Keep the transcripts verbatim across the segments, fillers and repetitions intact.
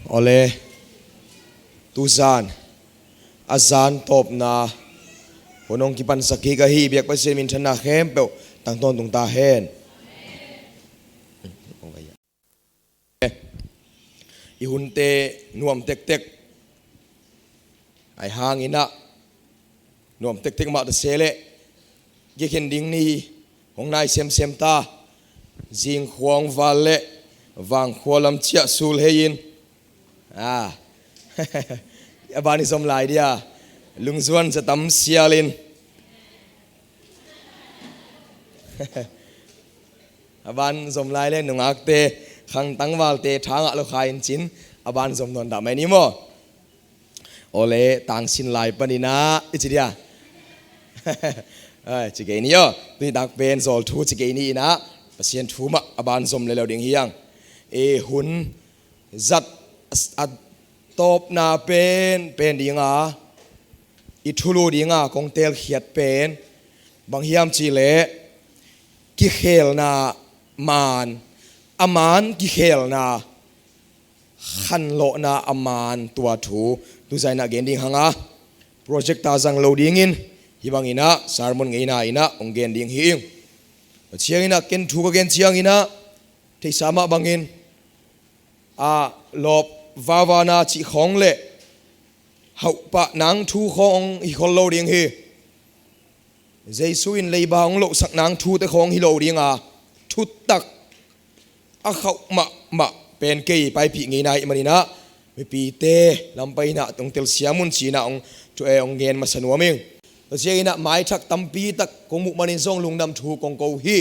Awle, tuzan a zan tawpna hun hong kipansak kik ahi biak Pasian minthanna khempeuh tang tawntung ta hen. I hunte nuam tektek ahi hangin ah, nuam tektek mah ta se leh, kikhin ding ni hong nai semsem ta. Zingkhuang val le Vangkhua lam ciah sul hei in, ah, a ban i zom lai dia, lungzuan za tam sial in. A ban zom lai le nungakte, khang tangvalte tha ngah lo kha in cin, a ban zom nawn dah mai ni maw? Awle, tangsin lai panin ah i ci dia. Ai, ci kei ni aw. Tuni tak pen zawl thu ci kei ni in ah, Pasian thu mah a ban zom le lo ding hi hang. E, hun zat a, a tawpna pen, pen ding a, i thulu ding a kong telkhiat pen bang hiam cih leh, kikhelna maan, a maan kikhelna, khanlawhna a maan, tua thu tuzan in ah gen ding hang a, projector zang lo dingin hih bangin ah sermon ngeina in ah hong gen ding hi ing. Tua ciangin ah ken thu ka gen ciangin ah, theihsa mah bangin, a, lawp vavana cih khawng le hauhpah nang thu khawng hong hi khol lo ding hi. Jesu in leiba hong lohsak nang thute khawng hi lo ding a, thutak a khauh mahmah pen kei paipih ngeina ahih manin ah, mipite lam pai in ah hong telsiam un ci in ah hong, thu, eh, hong gen masa nuam ing. Tua ciangin ah maithak tampi tak kong muh manin zong lungdam thu kong ko hi.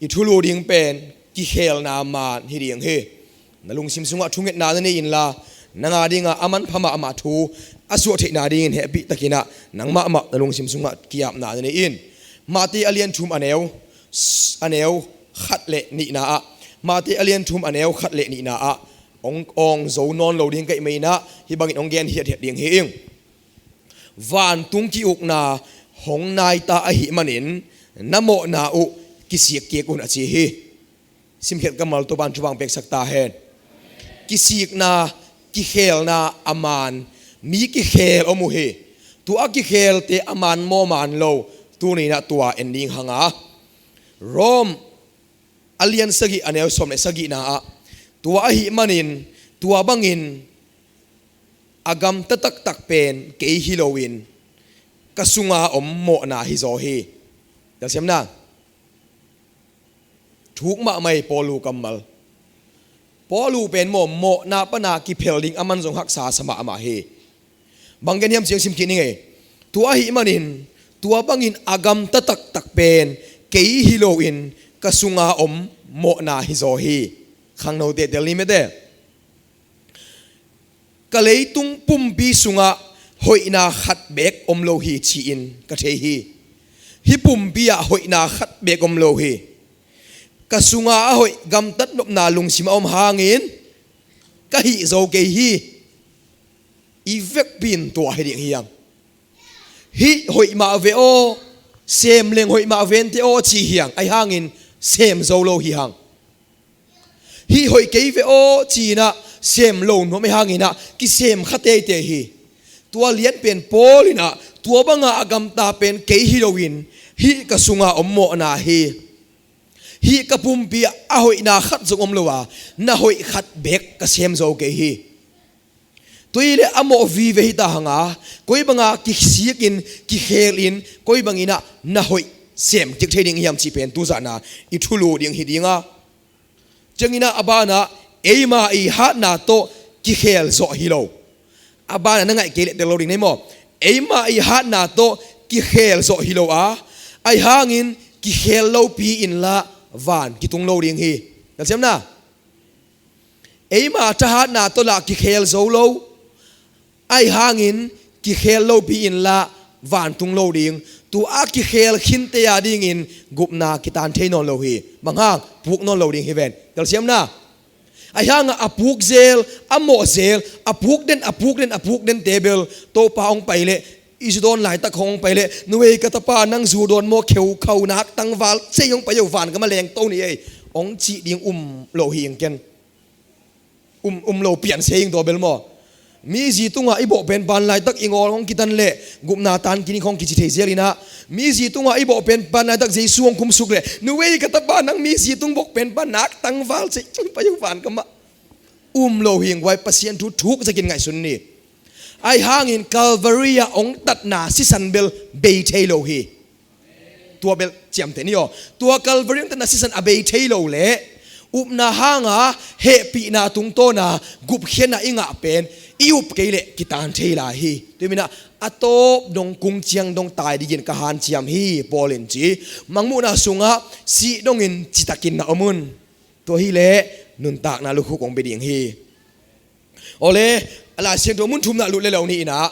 I thulu ding pen kikhelna maan hi ding hi. Na lungsim sungah thungetna na nei inla, nang a dingah a manpha mahmah thu a suah theihna dingin hehpih takin ah nangmah mah na lungsim sungah ki-apna na nei in. Matthai a lian thum a neu, a neu khat le nihna ah, Matthai a lian thum a neu khat le nihna ah hong awng zo nawn lo ding ka hih manin ah hih bangin hong gen hiathiat ding hi ing. Vantung ki-ukna hong nai ta ahih manin na mawhna uh kisik kik un, a ci hi. Simkhiat kammal, tua ban thupha hong peksak ta hen. Kisikna, kikhelna a maan, mi kikhel om uh hi. Tua a kikhelte a maan maw maan lo, tuni in ah tua en ding hang a, Rom a lian sagih a neu sawm le sagihna ah, tua ahih manin tua bangin a gamta taktak pen kei hi loin ka sunga om mawhna hi zaw hi. Telsiamna. Thuk mahmah hi Paulu kammal. Paulu pen maw, mawhna pana kiphel ding a man zong haksa sa mahmah hi. Bang gen hiam cih sim kik ning ei. Tua ahih manin tua bangin a gamta taktak pen kei hi loin ka sunga om mawhna hi zaw hi. Khangnote tel ni mete. Ka leitung pumpi sungah hoihna khat beek om lo hi ci-in ka thei hi. Hih pumpi ah hoihna khat beek om lo hi. Ka sunga a hoih gamtat nopna lungsim a om hangin ka hih zo kei hi. I vekpi in tua hi ding hi hang. Hih hoih mah ve aw, sem leng hoih mah vente aw ci hi hang. Ahi hangin sem zo lo hi hang. Hih hoih kei ve aw ci-in ah sem lo nuam ahi hangin ah kisem kha teitei hi. Tua lianpen Paul in ah tua banga a gamta pen kei hi loin hih ka sunga om mawhna hi. Hih ka pumpi ah a hoihna khat zong om lo a, na hoih khat beek ka sem zo kei hi. Tua hi leh a mawh vive hi ta hang a, koi banga kisikin, kikhelin, koi bangin ah na hoih sem kik thei ding hiam cih pen tuzan a i thulu ding hi ding a. Ciangin ah a banah eima i hatna tawh kikhel zawh hi lo. A banah na ngaih kei leh tel lo ding nei maw? Eima i hatna tawh kikhel zawh hi lo a, ahi hangin kikhel lopi inla van kitung lo ding hi. Telsiamna. Eima thahatna tawh lah kikhel zo lo. Ahi hangin kikhel lopi inla vantung lo ding. Tua a kikhel khinte a dingin gupna kitan thei nawn lo hi. Bang hang? Puk nawn lo ding hi ven. Telsiamna. Ahi hangah a puk zel, a mawh zel, a puk den, a puk den, a puk den te bel Topa hong pai leh i zu dawn laitak hong pai leh, "Nuhei ka tapa, nang zu dawn maw, kheu khau nak tangval, cei hong pai uh, van gam a leng to ni ei," hong cih ding um lo hi ing ken. Um, um lo pian se ing tua bel maw. Mi zi tungah i bawh pen pan laitak i ngawl hong kitan leh gupna tan kini khong kici thei zel inah, mi zi tungah i bawh pen pan laitak Jesu hong kumsuk leh, nuei ka tapa, nang mi zi tung bawh pen pan nak tangval cei pai uh van kamah. Um lo hing guai, Pasian thu thuk zekin ngaihsun ni. Ahi hangin Calvary ah hong tatna sisan bel bei thei lo hi. Tua bel ciamteh ni aw. Tua Calvary hong tatna sisan a bei thei lo leh upna hanga hehpihna tungtawna gupkhiatna i ngah pen i up kei leh kitan thei lai hi. Tua minah a tawp dong kung ciang dong tai dingin ka hanciam hi, Paul in ci. Mangmuhna sungah sih dongin citakin na om un. Tua hileh nuntakna lukhuk hong bia ding hi. Awle, a Lai Siangtho mun thumna lut lelo ni inah,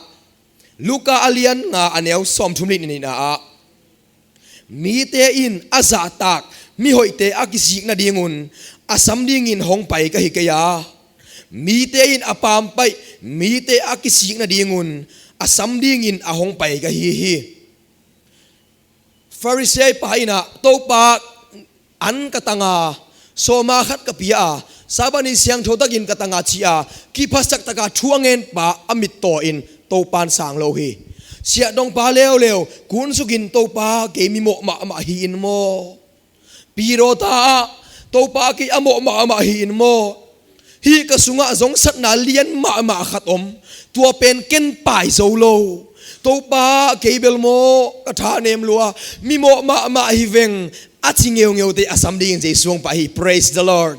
Luka a lian nga a neu sawmthum le nih inah, mite in a zahtak mihoihte a kisik nadingun a sam dingin hong pai ka hi kei a, mite in a pampaih mite a kisik nadingun a sam dingin a hong pai ka hi hi. Pharisee pa inah, Topa, an ka tanga, sawma khat ka pia a, Sabbath ni siangtho takin ka tanga ci-a kiphasak taka thu a ngen pa a mittaw in Topan sang lo hi. Siahdongpa leuleu kunsukin, Topa, kei mimawh mahmah hi in maw? Pidawta ah, Topa, kei a mawh mahmah hi in maw? Hih ka sungah zongsatna lian mahmah khat om. Tua pen ken pai zo lo. Topa, kei bel maw ka thanem lua, mimawh mahmah hi veng, a ci ngeungeute a sam dingin Jesu hong pai hi. Praise the Lord.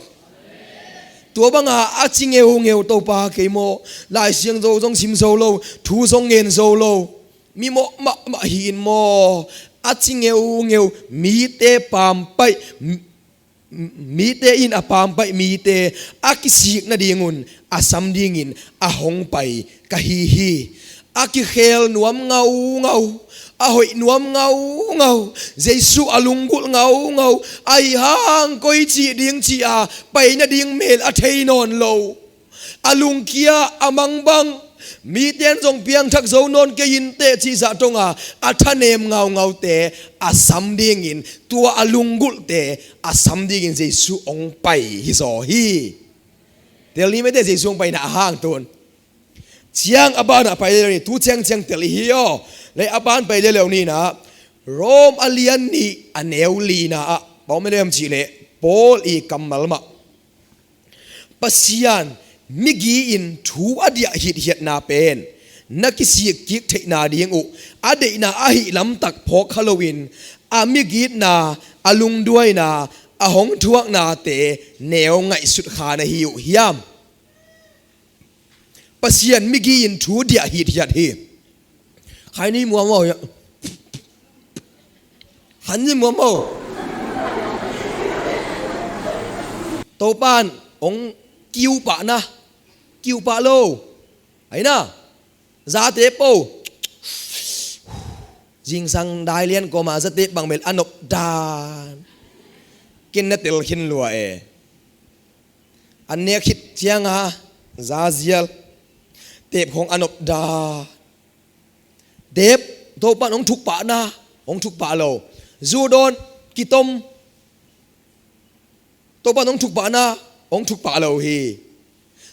Tua banga a ci ngeungeu, Topa, kei maw Lai Siangtho zong sim zo lo, thu zong ngen zo lo, mimawh mahmah hi in maw? A ci ngeungeu, mite pampaih, mite in a pampaih mite a kisik nadingun a sam dingin a hong pai ka hi hi. A kikhel nuam ngaungau, a hoih nuam ngaungau, Jesu a lunggulh ngaungau, ahi hang koi cih ding ci-a pai nading mel a thei nawn lo. A lungkia, a mangbang, mite in zong piangthak zo nawn kei inteh cih zah tonga a thanem ngaungaute a sam dingin, tua a lunggulhte a sam dingin Jesu hong pai hi zaw hi. Tel ni maite, Jesu hong paina a hang tun. Ciang a banah pai lelo ni, tu ciangciang tel i hi aw. Le a ban pai lelo ni inah, Rom a lian nih a neu lina ah bang om lem cih leh, Paul i kammal mah, Pasian migi in thu a diah hithiatna pen na kisik kik theihna ding uh a deihna ahih lamtak phawk kha loin, a migitna, a lungduaina, a hong thuaknate neu ngaihsut kha na hi uh hiam? Pasian migi in thu diah hithiat hi. Khaini muam aw. Khaini muam aw. Topan hong kiu pah na, kiu pah lo. Aina, zate po. Zingsang dai lian kawma zate bang mel a nop dan. Ken na tel khin lua e. An nek khit cianga zazial, tep khong a nop dan. Tep, Topan hong thuk pah na, hong thuk pah lo. Zu dawn, kitom, Topan hong thuk pah na, hong thuk pah lo hi.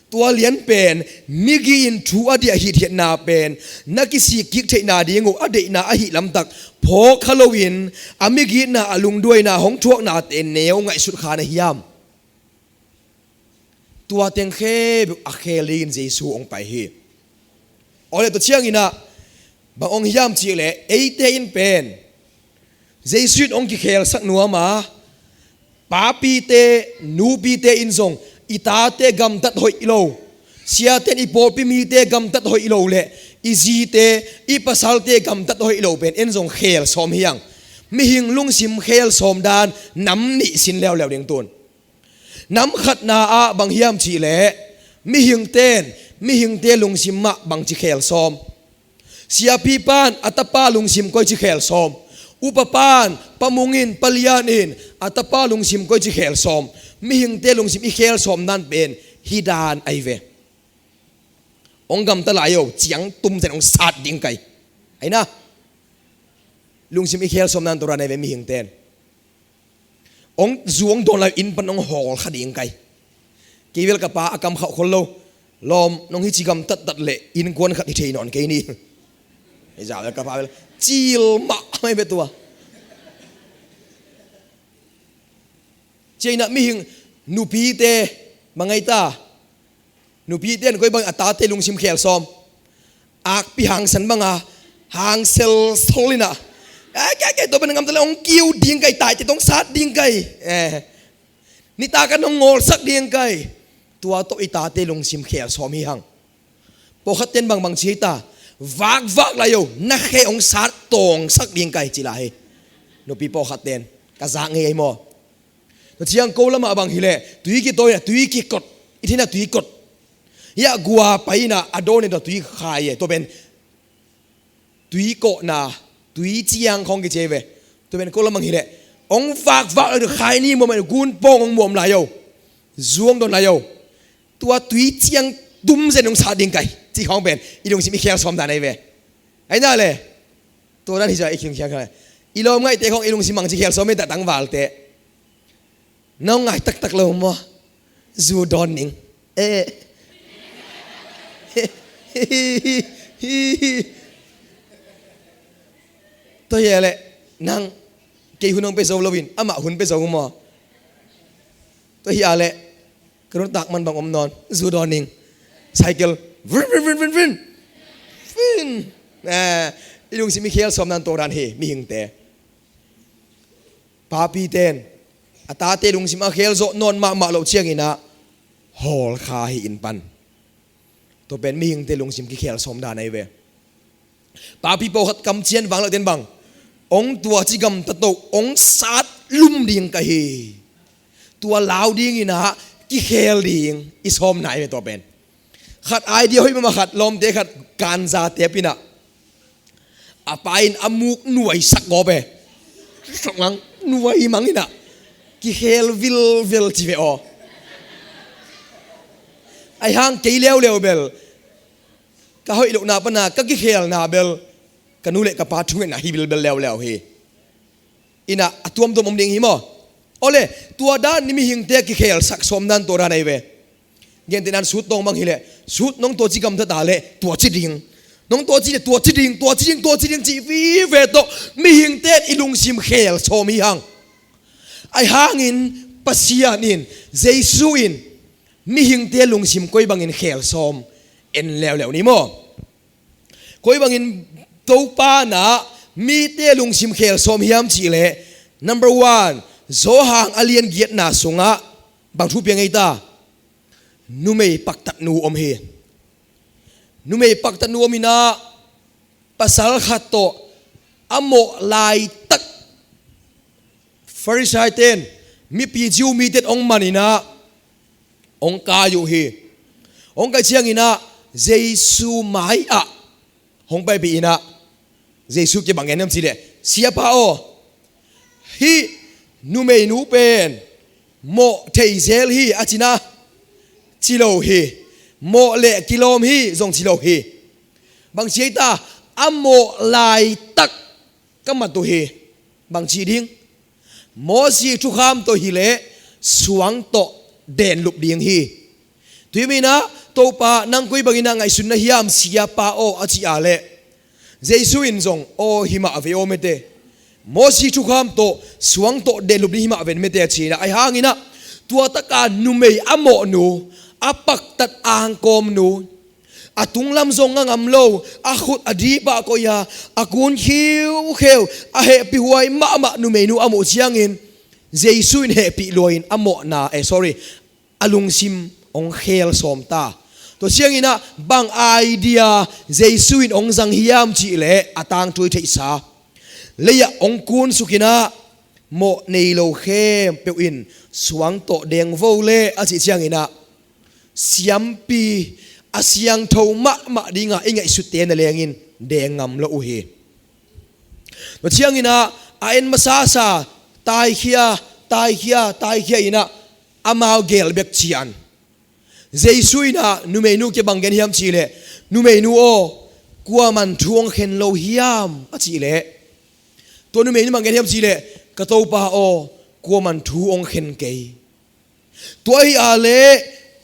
Tua lian pen migi in thu a diah hithiatna pen na kisik kik theihna ding uh a deihna ahih lamtak phawk kha loin, a migitna, a lungduaina, hong thuaknate neu ngaihsut kha na hiam? Tua teng khempeuh a khel dingin Jesu hong pai hi. Awle, tua ciangin ah bang hong hiam cih leh, eite in pen Jesu in hong kikhelsak nuam a, papite, nupite in zong i tate gamtat hoih lo, siate in i pawlpi mite gamtat hoih lo leh i zite, i pasalte gamtat hoih lo pen en zong khel sawm hi hang. Mihing lungsim khel sawm dan nam nih sin leuleu ding tun. Nam khatna ah bang hiam cih leh, mihingte in mihingte lungsim mah bangci khel sawm? Siapipa in a tapa lungsim koici khel sawm? Upapan, pa mungin, pa lianin a tapa lungsim koici khel sawm? Mihingte lungsim i khel sawm dan pen hih dan ahi ve. Hong gamta lai o, ciang tum zen hong sat ding kai. Aina, lungsim i khel sawm dan tua dan ahi ve mihingte in. Hong zu hong dawn lai inn pan hong hawl kha ding kai. Kei bel ka pa a kam khauh khol lo. Lawm, nong hi ci gamtattat leh innkuan khat hi thei nawn kei ni. Hei za bel ka pa bel cil mah mai bia tua. Ciangin ah mihing nupite bang ai ta. Nupite in koi bang a tate lungsim khel sawm. Akpi hangsan banga hangsel sol in ah, "Ai, kei, kei, tua pen ngam ta leh hong kiu ding kai, taite tong sat ding kai. Eh, nitak a nong ngawlsak ding kai." Tua tawh i tate lungsim khel sawm hi hang. Pawlkhat ten bangbang ci hi ta, "Vakvak lai o, na khe hong sat tawngsak ding kai," ci lai hi. Nupi pawlkhat ten ka zak ngei ahi maw? Tua ciang ko lamah bang hileh tui kitawi in ah tui kikot, i thin ah tui kot. Hiah gua pai in ah a dawn in tua tui khai e, tua pen tui kawhna, tui ciang khawng kici ve. Tua pen ko lamah hileh hong vakvak lai, khai ni muam, gun pawng hong muam lai o, zuang dawn lai o. Tua tui ciang tum zen hong sat ding kai, ci khawng pen i lungsim i khel sawm dan ahi ve. Ahi na le, tua dan hi zah i khing khiang kha. I lawm ngaihte khawng i lungsim bang ci khel sawm hi ta, tangvalte. Nong ngai taktak lo maw? Zu dawn ning. Eh. Tua hi a leh nang, kei hun hong pia zo loin amah hun pia zo maw? Tua hi a leh ka nuntak man bang om nawn, zu dawn ning. Cycle, vrin, vrin, vrin, vrin, vrin. Vrin. Eh, i lungsim i khel sawm dan tua dan hi, mihingte. Papite in a tate lungsim a khel zawh nawn mahmah loh ciangin ah hawlkha hi in pan. Tua pen mihingte lungsim kikhel sawm dan ahi ve. Papi pawlkhat kamcian vang loh ten bang, hong tua ci gamtat o, hong sat lum ding ka hi. Tua lau dingin ah kikhel ding i sawm nai ve tua pen. Khat idea hoih mahmah khat, lawmte khat ganja tep in ah, a pa in a muk nuaisak gawp e. Sak mang, nuai mang in ah kikhel vilvel ci ve aw. Ahi hang kei leuleu bel ka hoih lohna pana ka kikhelna bel ka nu le ka pa thungetna hi bilbel leuleu hi. In ah a tuamtuam om ding hi maw? Awle, tua dan in mihingte a kikhelsak sawm dan tua dan ahi ve. Gentehna in sut tawng bang hileh, sut nong tua ci gamtat a leh tua ci ding, nong tua ci leh tua ci ding, tua ci ding, tua ci ding ci vive tawh mihingte in i lungsim khel sawm hi hang. Ahi hangin Pasian in, Jesu in mihingte lungsim koi bangin khel sawm, en leuleu ni maw? Koi bangin Topa in ah mite lungsim khel sawm hiam cih leh, number one, Johan a lian giatna sungah bang thu pia ngei ta? Numei paktatnu om hi. Numei paktatnu om in ah pasal khat tawh a mawh laitak, Farisai ten, mipi Jew mite in hong man in ah hong kai uh hi. Hong kai ciangin ah Jesu mai-ah hong paipih in ah Jesu kiang bang gen hiam cih leh, "Siapa aw, hih numeinu pen mawh thei zel hi," a ci na, ci lo hi. "Mawh leh kilawm hi," zong ci lo hi. Bang ci ei ta? "A mawh laitak ka mat uh hi," bang ci ding? Mosi thukham tawh hileh suang tawh denlup ding hi. Tua hi manin ah, "Topa, nang koi bangin ah ngaihsun na hiam, Siapa aw?" a cih a leh, Jesu in zong, "Aw, hi mah ve aw mete. Mosi thukham tawh suang tawh denlup ding hi mah ven mete," a ci in ah. Ahi hangin ah tua taka numei a mawhnu, a paktat angkawmnu, a tunglam zong nga ngam lo, a khut a dipah koih a, a kun khiukheu, a hehpihhuai mahmah numeinu a muh ciangin Jesu in hehpih lua-in a mawhna, eh, sorry, a lungsim hong khel sawm ta. Tua ciangin ah bang idea Jesu in hong zang hiam cih leh, a tangthu i theihsa, lei-ah hong kunsuk in ah, "Mawh nei lo khempeuh in suang tawh deng vo leh," a cih ciangin ah, siampi, a siangtho mahmah dinga i ngaihsutte na lengin deng ngam lo uh hi. Tua ciangin ah a en masasa, taikhia, taikhia, taikhia in ah amau gel bek cian. Jesu in ah numeinu kiang bang gen hiam cih leh, "Numeinu aw, kuaman thu hong khen lo hiam?" a cih leh, tua numeinu bang gen hiam cih leh, "Ka Topa aw, kuaman thu hong khen kei. Tua hi a leh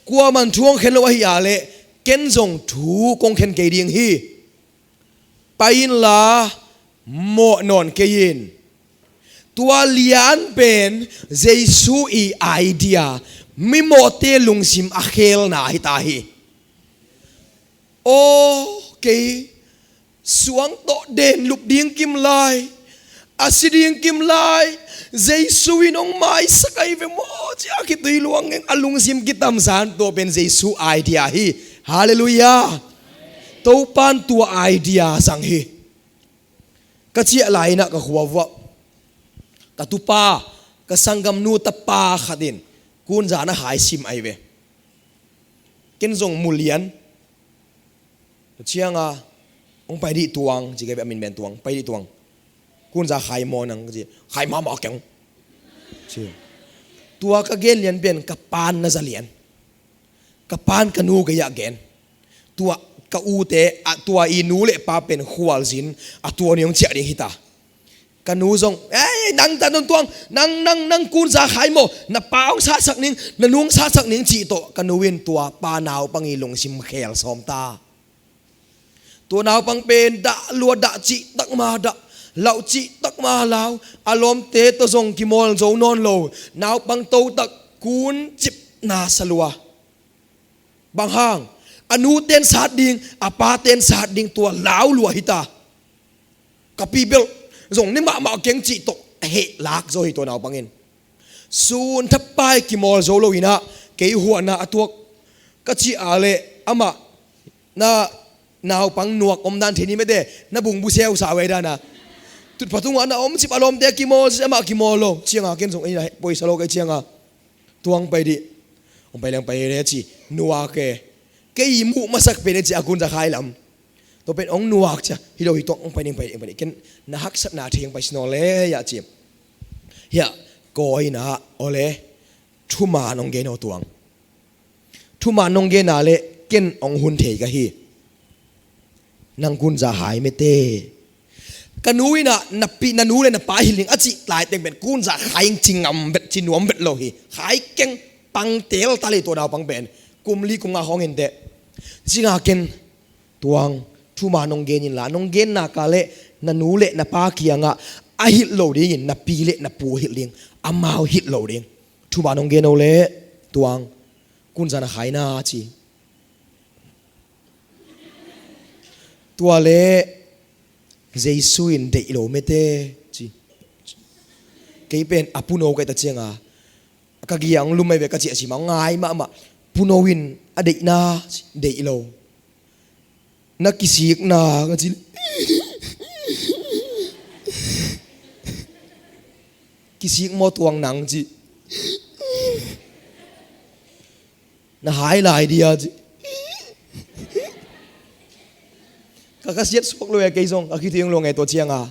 Kuaman thu hong khen lo ahi a leh ken zong thu kong khen kei ding hi. Pai inla mawh nawn kei in. Tua lian pen Jesu i idea, mimawhte lungsim a khelna hi ta hi. Aw, kei suang tawh den lup ding kim lai, a si ding kim lai, Jesu in hong maisak ahi ve maw, ci a khitui luang eng a lungsim kitamsan tua pen Jesu idea hi. Halleluiah. Topan tua idea zang hi. Ka ciah lai-inah ka khua vuah ka tupa, ka sanggamnu tapa khat in Kunza na hai sim ahi ve. Ken zong mulian. Tua cianga, hong pai dih Tuang, ci ka ve a min pen Tuang, pai dih Tuang. Kunza khai maw nang, ka ci, khai mahmah keng. Ci. Tua ka gen lian pen ka pan na za lian. Ka pan ka nu gei-ah gen. Tua ka ute, a, tua i nu le pa pen khualzin, a tua ni hong ciah ding hita. Ka nu zong, "Ei, nang ta nun Tuang, nang, nang, nang Kunza khai maw, na pa hong satsak ning, na nu hong satsak ning," cih tawh ka nu in tua pa naupang i lungsim khel sawm ta. Tua naupang pen dah lua dah cih tak ma dah, lauh cih tak ma lau, a lawmte tawh zong kimawl zo nawn lo, naupang to tak kun cipna sa lua. Bang hang, a nu ten sat ding, a pa ten sat ding tua lau lua hita. Ka pi bel zong ne mahmah keng cih tawh a heh lak zaw hi tua naupang in. Sun thapai kimawl zo lo inah kei huahna a tuak ka cih a leh amah na naupang nuak omdan thei ni mete, na bungbu seu sa wei dana. Tutpha tungah na om cip a lawmte kimawl, amah kimawl lo. Cianga ken zong ei na heh poisa lo kei cianga. Tuang pai dih. Hong pai leng pai le ci. Nuak e. Kei i muh masak pen e ci a Kunza khai lam. Tua pen hong nuak cia. Hi lo hi Tuang hong pai ding pai ding pai ding. Ken na haksatna thei hong pai sinaw le ya ci. Hiah kawina ole. Thuman hong gen aw Tuang. Thuman nong gen a leh ken hong hun thei ka hi. Nang Kunza hai mete. Ka nu inah na pi, na nu le na pa hilh ning a cih lai teng pen Kunza khai ing ci ngam vet, ci nuam vet lo hi. Khai keng pang tel ta lei tua naupang pen. Kum li kum nga hong hinteh. Ci nga ken Tuang, thuman nong gen inla, nong gen nak a leh na nu le na pa kiangah a hilh lo dingin na pi le na pu hilh ding, amau hilh lo ding. Thuman nong gen o leh Tuang, Kunza na khai na ci. Tua leh Jesu in deih lo mete ci. Kei pen a puno ka hita cianga ka giang lum mai ve ka ciah cima ngai mahmah. Puno in a deihna deih lo. Na kisikna ka ci. Kisik maw Tuang nang ci. Na hai lai dia ci. Ka khasiat suak lo e kei zong, ka khitui hong luang e tua cianga.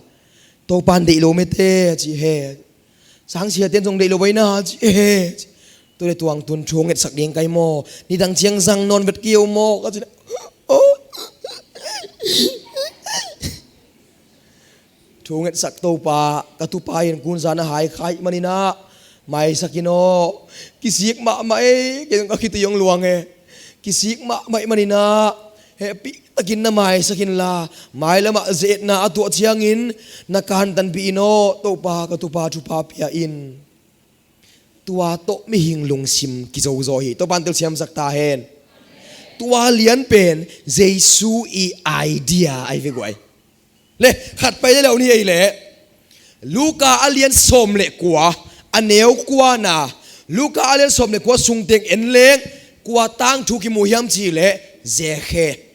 Topan deih lo mete ci he. Sangsia ten zong deih lo baina ci he. Tua le Tuang tun thu ngetsak ding kai maw. Nidang ciang zang nawn vet kio maw ka ci. Oh. Thu ngetsak Topa, ka tupa in Kunza na hai khai maninah maisak in aw. Kisik mahmah e, kei ka khitui hong luang e. Kisik mahmah e maninah hehpih takin na maisak inla, mailamah ze-etna a tuah ciangin na kantanpih in aw. Topa, ka tupa thupha pia in. Tua tawh mihing lungsim kizozo hi. Topan telsiamsak ta hen. Tua lian pen Jesu i idea ai ve guai. Le khat pai le lo ni ei le. Luka a lian sawm le kua, a neu kuana. Luka a lian sawm le kua sungteng en leng kua tangthu kimu hiam ci le Zekhe.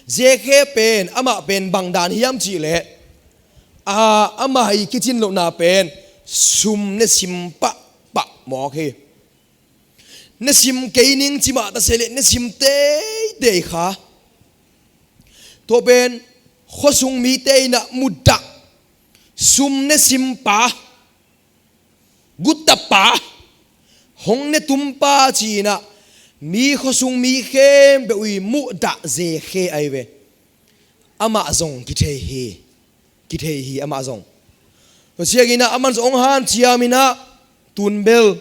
Zekhe pen amah pen bangdan hiam cihleh, a, amah i kicin lohna pen sum ne sim pahpah mawk hi. Ne sim kei ning cimah taseleh ne sim teitei kha. Tua pen khuasung mite inah mudah sum ne sim pa, guttapa, hong ne tumpa cinah mi khuasung mi khempeuh i muhdah Zekhe ahi ve. Amah zong kithei hi. Kithei hi amah zong. Tua cianginah aman zong hong hanciam inah tunbel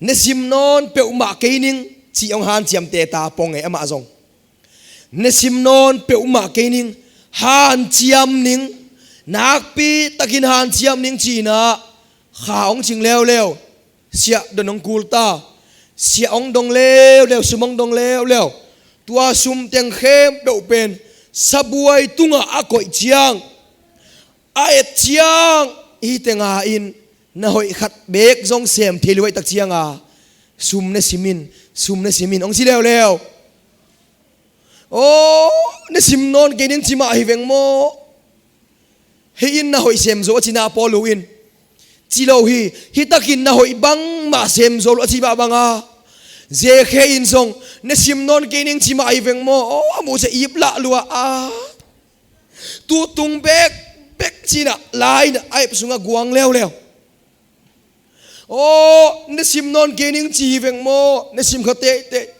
Na sim nawn peuhmah kei ning, ci hong hanciamte ta pong e amah zong. Na sim nawn peuhmah kei ning, hanciam ning, nakpi takin hanciam ning ci-in ah kha hong cing leuleu. Siah don hong kul ta. Siah hong dong leuleu, sum hong dong leuleu. Tua sum teng khempeuh pen sabuai tungah a koih ciang, a et ciang, hih tenga in na hoih khat beek zong sem thei lo ahih tak cianga, sum na sim in, sum na sim in hong ci leuleu. Aw, na sim nawn kei ning ci mah hi veng maw? Hih in na hoih sem zo a ci na Paul in, ci lo hi. Hih takin na hoih bangmah sem zo lo a ci mah banga, Zekhe in zong na sim nawn kei ning ci mah hi veng maw? Aw, a muh ciang ip lah lua a, tu tung bekbek ci-in ah la-in ah a ip sungah guang leuleu. Aw, na sim nawn kei ning ci hi veng maw? Na sim kha teitei.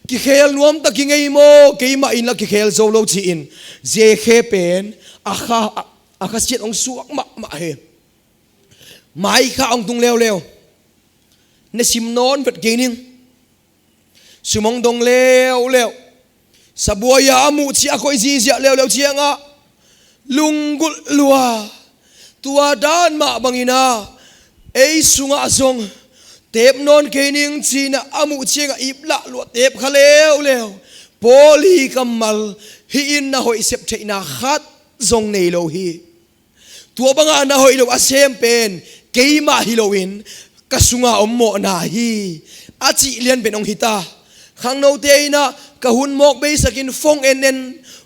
Kikhel nuam tak hi ngei maw? Keimah in la kikhel zo lo ci-in Zekhe pen a kha, a, a khasiat hong suak mahmah hi. Mai kha hong tung leuleu. Na sim nawn vet kei ning. Sum hong dong leuleu. Sabuai-a a muh ciang a koih ziahziah leuleu ciangah lunggulh lua. Tua dan mah bangin ah ei sungah zong teep nawn kei ning ci-in ah a muh ciangah ip lah lua, teep kha leuleu. Paul' kammal, hih in na hoih sep theihna khat zong nei lo hi. Tua bangah na hoih loh a sem pen keimah hi loin ka sunga om mawhna hi, a cih lian pen hong hi ta. Khangnote in ah ka hun mawk beisakin phone en en,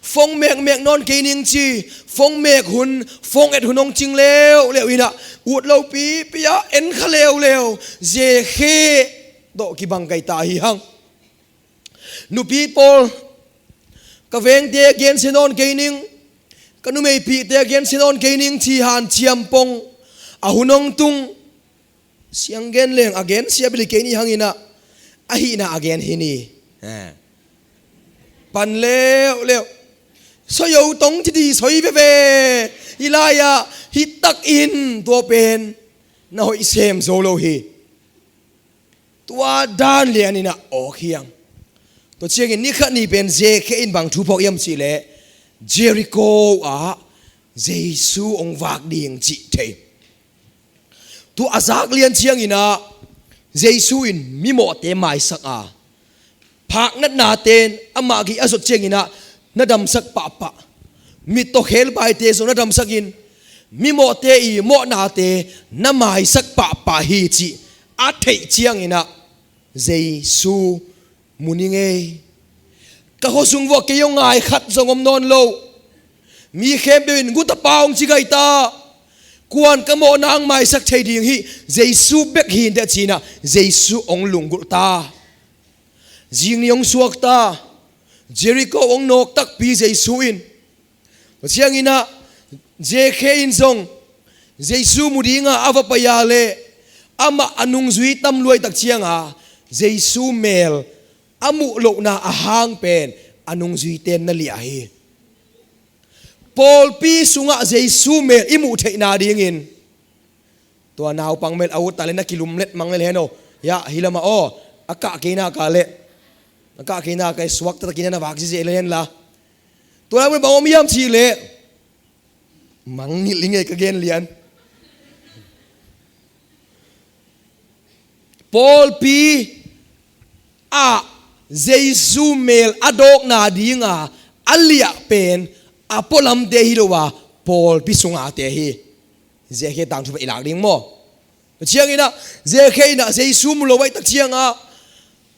phone mekmek nawn kei ning ci, phone mek hun, phone et hun hong cing leuleu in ah, ut lo pipi-a en kha leuleu. Zekhe tawh kibang kai ta hi hang. Nupi pawl, ka vengte gensia nawn kei ning, ka numeipihte gensia nawn kei ning ci hanciam pong a hun hong tung. Siang gen leng a gensia bili kei ni hangin ah, a hihna a gen hi ni. Eh. Pan leuleu. Soi o tong ci di soi veve. Hih lai-ah hih takin tua pen na hoih sem zo lo hi. Tua dan lianin ah awk hi hang. Tua ciangin ni khat ni pen Zekhe in bang thu phawk hiam cih leh, Jericho ah Jesu hong vak ding cih thei. Tua a zak lian ciangin ah Jesu in mimawhte maisak a, phak natnate in amah gei a zot ciangin ah na damsak pahpah. Mittaw khelbaite zong na damsakin, mimawhte' mawhnate na maisak pahpah hi cih a theih ciangin ah Jesu mu ning ei. Ka khuasung vuah kei hong ngai khat zong om nawn lo. Mi khempeuh in, "Gutapa hong ci gai ta. Kua'n ka mawhna hong maisak thei ding hi? Jesu bek hi inteh," ci-in ah Jesu hong lunggulh ta. Zing ni hong suak ta. Jericho hong nawk takpi Jesu in. Tua ciangin ah Zekhe in zong Jesu mu dinga a va pai a leh, amah a nungzui tam lua ahih tak cianga Jesu mel a muh lohna a hang pen a nungzuite in na liah hi. Pawlpi sungah Jesu mel i muh theihna dingin, tua naupang mel a ut ta leh na kilumlet mang lel hen aw. Yah, hih lamah aw, a kah kei nak leh, a kah kei nak leh suakta takin na vak ziahziah lel hen la. Tua lai mun bang om hiam cih leh, mangngilh hi ngei ka gen lian. Pawlpi ah Jesu mel a dawkna dinga a liah pen a pualamte hi lo a, pawlpi sungate hi. Zekhe tangthu pen i lak ding maw? Tua ciangin ah Zekhe in ah Jesu mu lo ahih tak cianga,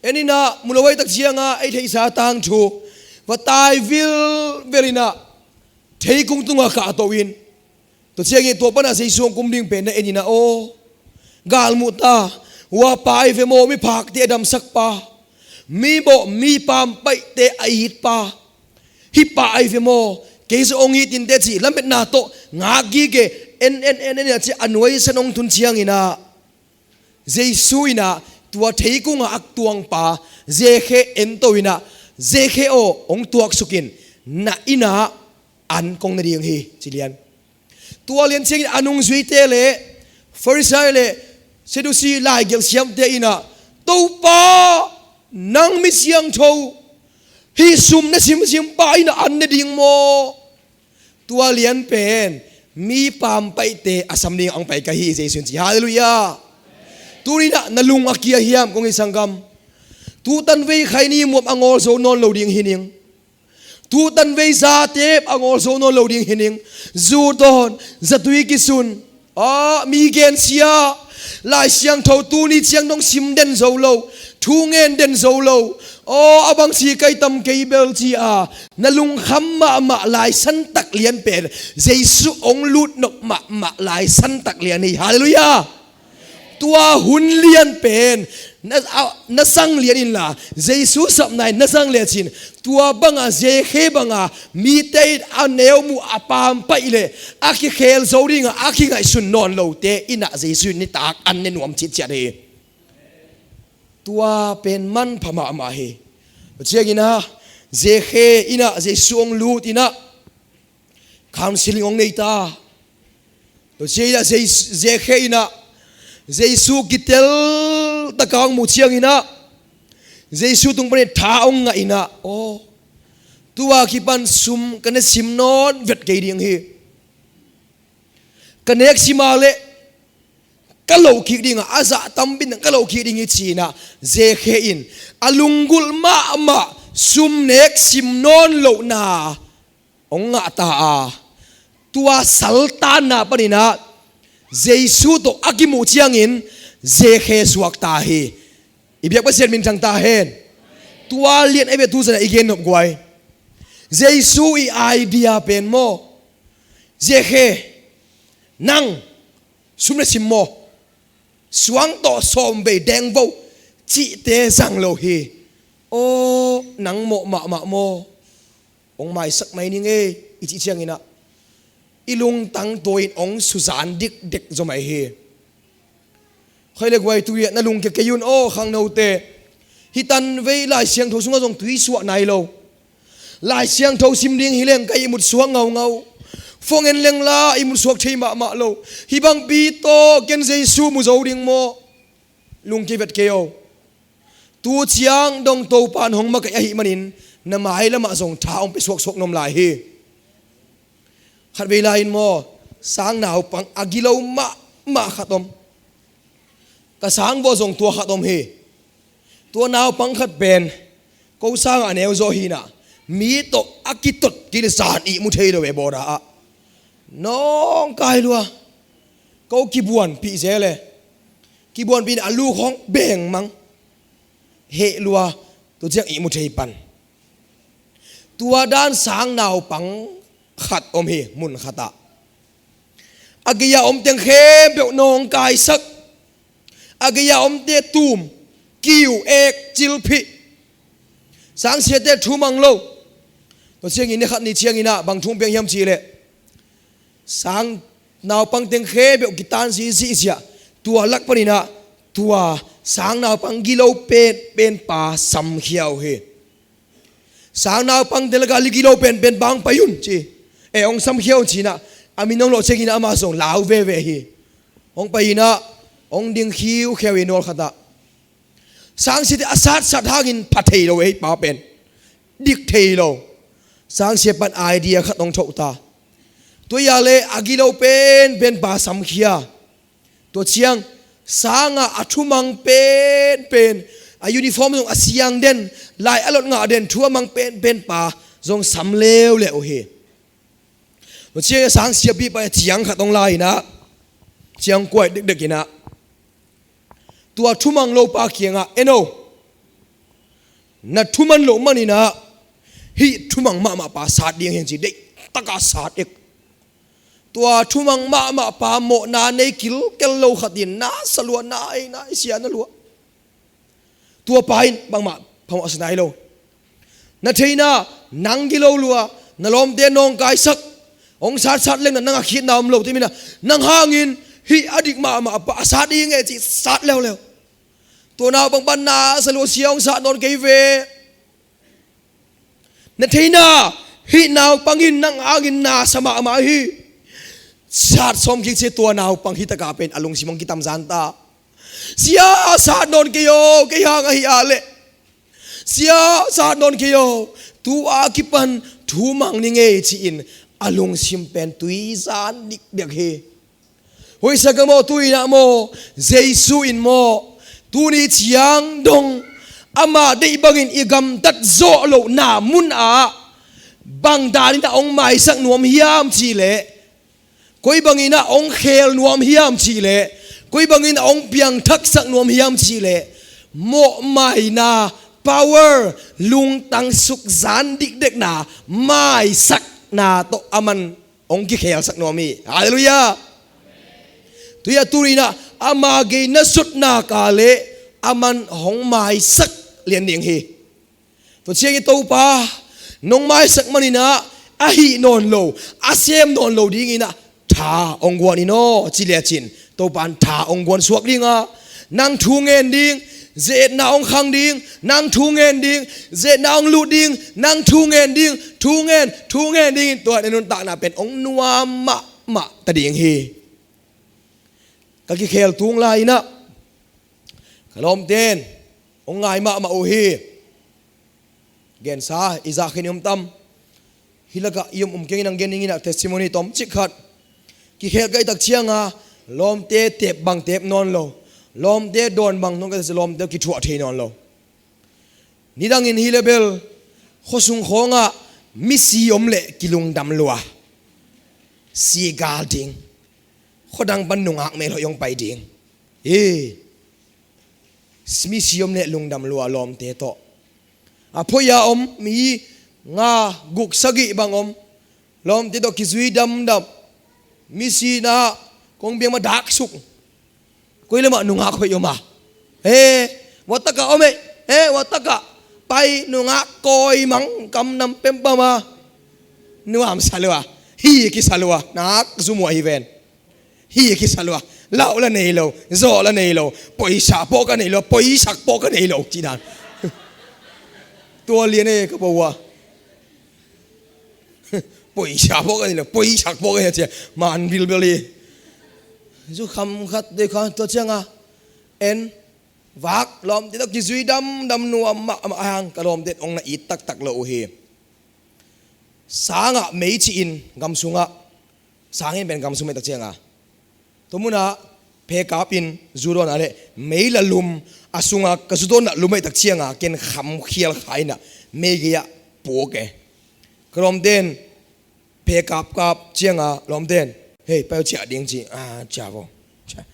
en in ah mu lo ahih tak cianga ei theihsa tangthu va tai vilvel in ah theikung tungah kahto in, tua ciangin tua panah Jesu hong kum ding pen na en in ah aw, galmuh ta. Hua pa ahi ve maw, miphakte a damsak pa, mi bawh mi pampaihte a it pa, hih pa ahi ve maw, kei zong hong it inteh cih lametna tawh ngak gige, en en en en in ah ci a nuaisan hong tun ciangin ah Jesu in ah tua theikungah a tuang pa Zekhe ento in ah, "Zekhe aw, hong tuaksuk in, na inn ah an kong ne ding hi," ci lian. Tua lian ciangin a nungzuite leh Farisai leh Sadusi laigelh siamte in ah Topa, nang mi siangtho, hih sum na simsim pa in ah an ne ding maw? Tua lian pen mi pampaihte a sam ding a hong pai ka hi, Jesu in ci. Halleluiah. Tuni-in ah na lung a kia hiam, kong hi sanggam? Tutan vei khaini muam a ngawl zo nawn lo ding hi ning. Tutan vei zate a ngawl zo nawn lo ding hi ning. Zu dawn, zatui kisun, ah, mi gensia, Lai Siangtho tuni ciang dong sim den zo lo, thu ngen den zo lo, aw, a bang ci kai tam kei bel ci a, na lungkham mahmah laisan tak lian pen, Jesu hong lut nop mahmah laisan tak lian hi. Halleluiah. Tua hun lian pen na, a, na sang lian inla, Jesu sapna in na sang lian cin, tua banga Zekhe banga mite in a neu muh a pampaih le a kikhel zo dinga a kingaihsun nawn lote in ah Jesu in nitak an ne nuam citciat hi. Tua pen manpha mahmah hi. Tua ciangin ah Zekhe in ah Jesu hong lut in ah counseling hong nei ta. Tua ciangin ah Jei-, Zekhe in ah Jesu kitel taka hong muh ciangin ah Jesu tung panin tha hong ngah in ah, aw, tua kipan sum ka na sim nawn vet kei ding hi. Ka nek sim a leh ka loh kik ding a, a zah tampi in ka loh kik ding hi ci-in ah Zekhe in a lunggulh mahmah sum nek sim nawn lohna hong ngah ta a, tua saltanna panin ah Jesu tawh a kimuh ciangin Zekhe suak ta hi. I biak Pasian minthang ta hen. Tua lian a bia tu zan ah i gen nop guai. Jesu i idea pen maw, Zekhe, nang sum na sim maw? Suang tawh sawm vei dengvo cihte zang lo hi. Aw, nang mawh mahmah maw? Hong maisak mai ning ei, i cih ciangin ah i lungtang tua in hong suzan dikdek zaw mai hi. Khaile guai, tu-in ah na lungkia kei un aw, khangnote. Hih tan vei Lai Siangtho sungah zong tui suah nai lo. Lai Siangtho sim ding hi leng ka ihmut suak ngaungau. Phone en leng la ihmut suak thei mahmah lo. Hih bangpi tawh ken Jesu mu zo ding maw? Lungkia vet kei o. Tu ciang dong Topa in hong makaih ahih manin na mai lamah zong tha hong pia suaksuak nuam lai hi. Khatvei lai-in maw, sang naupang a gilo mahmah khat om. Ka sang vawh zong tua khat om hi. Tua naupang khat pen ko sangah a neu zaw hi-in ah mi tawh a kitot kei le zan ihmu thei lo e, border ah. Nawngkai lua. Ko kibuanpih zel e. Kibuanpih in a lu khawng beng mang. Heh lua. Tua ciang ihmu thei pan. Tua dan sang naupang khat om hi mun khatah. A gei-a om teng khempeuh nawngkaisak. A gei-a omte tum, kiu, ek, cilphih. Sangsiate thu mang lo. Tua ciangin ni khat ni ciangin ah bang thu piang hiam cih leh, sang naupang teng khempeuh kitan zihzih ziah. Tua lak panin ah tua sang naupang gilo penpen pa samkhia uh hi. Sang naupangte lakah a gilo penpen pa hong pai un ci. Eh, hong samkhia un ci-in ah a min hong lawh ciangin ah amah zong lau veve hi. Hong pai-in ah hong ding khiukheu hi nawl khatah. Sangsiate a satsat hangin pha thei lo e, hih pa pen dik thei lo. Sangsia pan idea khat hong thoh ta. Tua hi a leh a gilo penpen pa samkhia. Tua ciang sangah a thumang penpen, a uniform zong a siang den, lai a lot ngah den, thu a mang penpen pa zong sam leuleu uh hi. Tua ciang a sangsiapi pa ciang khat hong la-in ah, ciang kuai dekdek in ah, tua thumang lo pa kiangah, "En o, na thuman loh manin ah hih thumang mahmah pa sat ding hi ing," ci. Deihtakah sat ek. Tua thumang mahmah pa mawhna nei kilkel lo khat in na sa lua, na ei, na ei, sia na lua. Tua pa in bangmah phamawh sa nai lo. "Na theihna, nang gilo lua, na lawmte nawngkaisak, hong satsat leng na nang a khitna om lo, tua manin ah nang hangin hih a dik mahmah pa a sat ding hi ing e," ci, sat leuleu. Tua naupang pan na sa lua, "Sia, hong sat nawn kei ve. Na theihna, hih naupang in nang hangin na sa mahmah hi." Sat sawm kik ciang tua naupang hih takah pen a lungsim hong kitamzan ta. Sia, sat nawn kei o, kei hang ahi ah leh. Sia, sat nawn kei o, tu-a kipan thu mang ni ngei ci-in a lungsim pen tui zan dikdek hi. Hoihsak a maw, tu-in ah maw, Jesu in maw, tuni ciang dong amah deih bangin i gamtat zawh lohna munah bang danin ah hong maisak nuam hiam cihleh, koi bangin ah hong khel nuam hiam cihleh, koi bangin ah hong piangthaksak nuam hiam cihleh, mawhmaina, power, lungtang sukzan dikdekna, maisakna tawh aman hong kikhelsak nuam hi. Halleluiah. Tua hi a, tuni-in ah ama gei na sutna ka leh aman hong maisak lian ding hi. Tua ciangin Topa, nong maisak manin ah a hih nawn lo, a sem nawn lo dingin ah tha hong guan in aw, ci lecin Topa in tha hong guan suak ding a, nang thu ngen ding, ze-etna hong khang ding, nang thu ngen ding, ze-etna hong lut ding, nang thu ngen ding, thu ngen, thu ngen dingin tua na nuntakna pen hong nuam mahmah ta ding hi. Ka kikhel tung lai-in ah ka lawmte in hong ngai mahmah uh hi. Gensa i zak khin i om tam? Hih lakah i om um keng in hong gen ning in ah, testimony tomcik khat. Kikhel ka hih tak ciang a, lawmte tep bang tep nawn lo, lawmte dawn bang nawn ka, lawmte kithuah thei nawn lo. Nidangin hi leh bel khuasung khawngah misi om leh kilungdam lua, sigal ding, khuadang pan nungak mel hoih hong pai ding. Hi, misi om leh lungdam lua lawmte tawh. A phoih a om mi nga, guk, sagih bang om, lawmte tawh kizui damdam. Misi na kong biang ma daksuk. Koi lamah nungak hoih om a? He, watakah om ei. He, watakah pai, nungak kawi mang, kam nam pempam a. Nuamsa lua. Hi kisa lua. Nak zumuah hi ven. Hi kisa lua. Lauh la nei lo, zawh la nei lo, poisa pawh ka nei lo, poisak pawh ka nei lo, cih dan. Tua lian e ka pau a. Poisa pawh ka nei lo, poisak pawh ka nei lo, cia man bilbel hi. Zukham khat dei kha, tua ciang a en vak, lawmte tawh kizui damdam nuam mahmah hang, ka lawmte in hong na it taktak lo uh hi. Sangah mei cih in gam sungah, sang in pen gam sung mei tak ciang a, tua munah phe kap in zu dawn a leh mei la lum, a sungah ka zu dawn ah lum mei tak ciang a, ken kham khial kha in ah mei gei ah puak e. Ka lawmte in phe kap kap ciang a, lawmte in, "Hei, pai uh, ciah ding," ci. "Ah, ciah vo, ciah."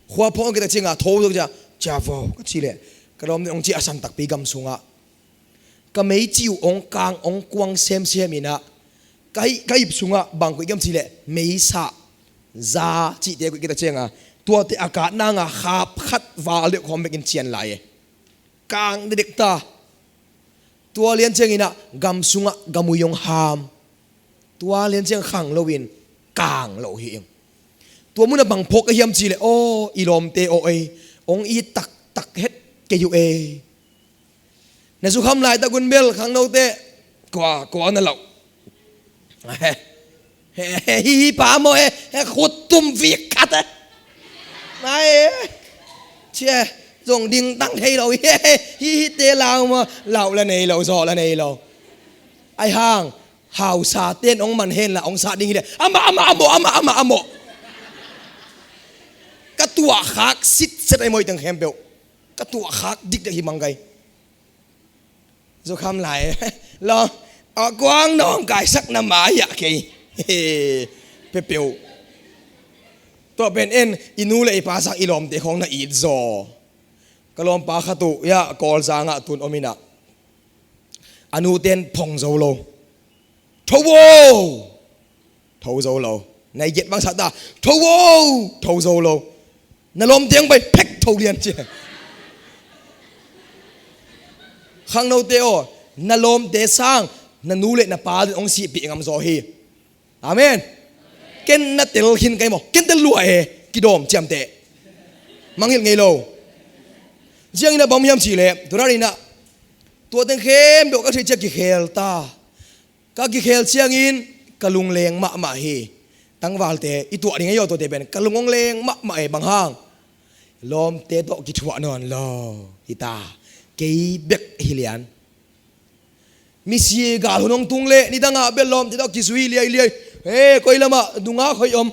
Khua phawng kei tak ciang a, tho zo ciah, "Ciah vo," ka cih leh ka lawmte in hong ciah a san takpi gam sungah ka mei cih uh hong kang, hong kuang semsem in ah, ka hih, ka hip sungah bang koih kiam cih leh meisa, za cihte koih kei tak ciang a, tuate a kat nang a khap khat val deuh khawm bekin cian lai e. Kang dekdek ta. Tua lian ciangin ah gam sungah gamui hong ham. Tua lian ciang khang loin kang lo hi ing. Tua munah bang phawk ka hiam cih leh, aw, i lawmte aw ei, hong it taktak het kei uh ei. Na zukham laitak un bel khangnote, kua, kua na lauh? He, he, he, hi, hi pa maw, he, he, khut tum vik khat e. Mai e. Cia, zong dingtang thei lo hi, he, he, hi, hi te lau maw, lauh la nei lo, zawh la nei lo. Ai hang, hausa ten hong man hen la, hong sat ding hi leh, amah, amah, amah, amah, amah, amah. Ka tuahkhak sitset ai maw, i teng khempeuh. Ka tuahkhak dikdek hi mang kai. Zukham lai. Lo, a kuang nawng kaisak na mai ah kei. Pepeu. Tua pen en, i nu le i pa sang i lawmte khawng na it zaw. Ka lawmpa khat uh, ya, Kawlzang ah tun om in ah, a nu ten phong zo lo. Tho vo! Tho zo lo. Nai giat bang sat ta. Tho vo! Tho zo lo. Na lawmte hong pai phek, tho lian ci. Khangnote aw, na lawmte sang na nu le na pa in hong sihpih ngam zaw hi. Amen. Ken na tel khin kai maw? Ken tel lua e, kidawm ciamteh. Mangngilh ngei lo. Ziangin a bang hiam cih leh, tua dan in ah, tua teng khempeuh ka theih ciang kikhel ta. Ka kikhel ciangin ka lung leng mahmah hi. Tangvalte, i tuah ding ahi aw, tuate pen ka lung hong leng mahmah e, bang hang? Lawmte tawh kithuah nawn lo hita. Kei bek hi lian. Misi gal hun hong tung leh nidangah bel lawmte tawh kizui liailiai. He, koi lamah nungak hoih om.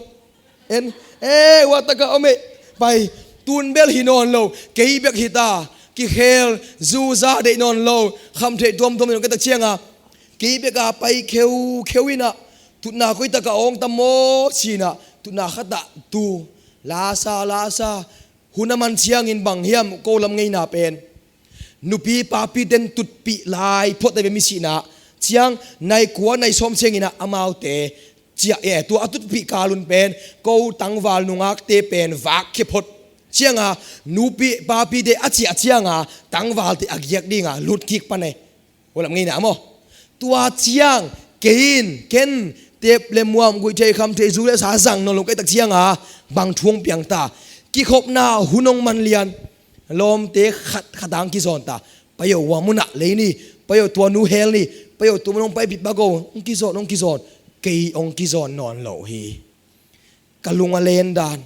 En, e, uatakah om e. Pai, tun bel hi nawn lo. Kei bek hita. Kikhel zuza deih nawn lo. Khamtheih tuamtuam deih nawn kei tak cianga, kei beka pai kheukheu inah, tutna koitakah awng tam maw cinah, tutna khatah tu lasa lasa, hun a man ciangin bang hiam ko lam ngeina pen, nupi papiten tutpih lai phot a ve misihna ciang, nai kua nai sawm cianginah amaute ciah e, tua a tutpih kalun pen ko tangval nungakte pen vak khia phot cianga, nupi papite a ciah cianga tangvalte a giak dinga lut kik pan e. Hulam ngeina maw? Tua ciang kei in ken tep le muam guih thei kham thei zu le sa zang nawn lo kei tak cianga bang thu hong piang ta? Kikhopna hun hong man lian. Lawmte khat khat ang kizawn ta. Pai o, hua munah lei ni. Pai o, tua nu hel ni. Pai o, tua mun hong paipih pak o. Hong kizawn, hong kizawn. Kei hong kizawn nawn lo hi. Ka lung a len dan.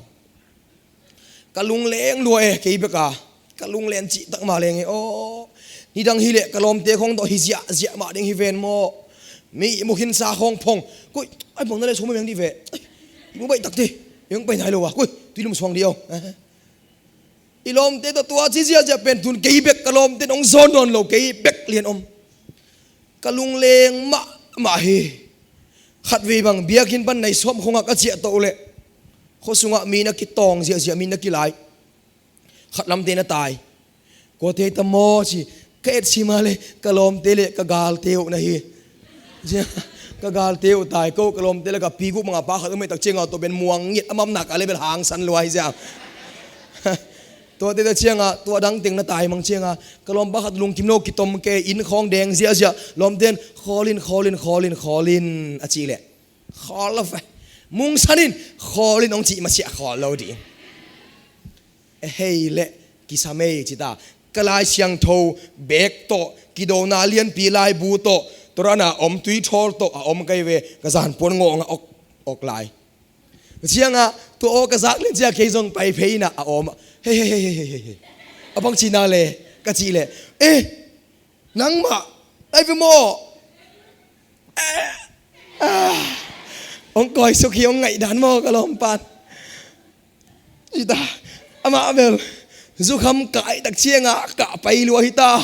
Ka lung leng lua e, kei beka. Ka lung len cihtak ma leng e. Aw, nidang hileh ka lawmte khong tawh hi ziahziah mah ding hi ven maw? Mi ihmu khinsa khong phong. Koi, ai bang na le sawm meng dih ve. Ai, ihmu baih takte. Eng pai nai lo a. Koi, tui lum suang dih aw. I lawmte tawh tua ci ziahziah pen tun kei bek ka lawmte in hong zawn nawn lo, kei bek lian om. Ka lungleng mahmah hi. Khatvei bang biakinn pan nai sawm khongah ka ciah toh leh khua sungah mi na kitawng ziahziah, mi na kilai. Khat lamte na tai. Kuate ta maw ci, ka et sima le ka lawmte le ka galte uh na hi. Zia, ka galte uh tai ko, ka lawmte le ka pi guh manga pa khat uh mei tak cianga tua ben muang ngiat a mamnak a le bel hangsan lua hi zia. Tuate ta cianga, tua dang teng na tai mang cianga, ka lawmpa khat lungkim lo kitom kei in khawng deng ziahziah, lawmten khawlin, khawlin, khawlin, khawlin a cih leh khawl lo ve. Mungsanin khawlin hong cih masiah khawl lo dih. Hei leh kisam ei cita. Ka Lai Siangtho bek tawh kidona lianpi laibu tawh torana om tuithawl tawh a om kai ve. Ka zanpuan ngawngah awk, awk lai. Ciangah tua aw ka zak lian ciah kei zong pai phei inah a awm. Hei, hei, hei, hei, hei, hei. A bang cina le ka cih leh, eh, nangmah ai ve maw? Eh, ah. Hong kawisuk hi, hong ngaihdan maw ka lawmpan? Hita. Amah bel zukham kah i tak cianga kah pai lua hita.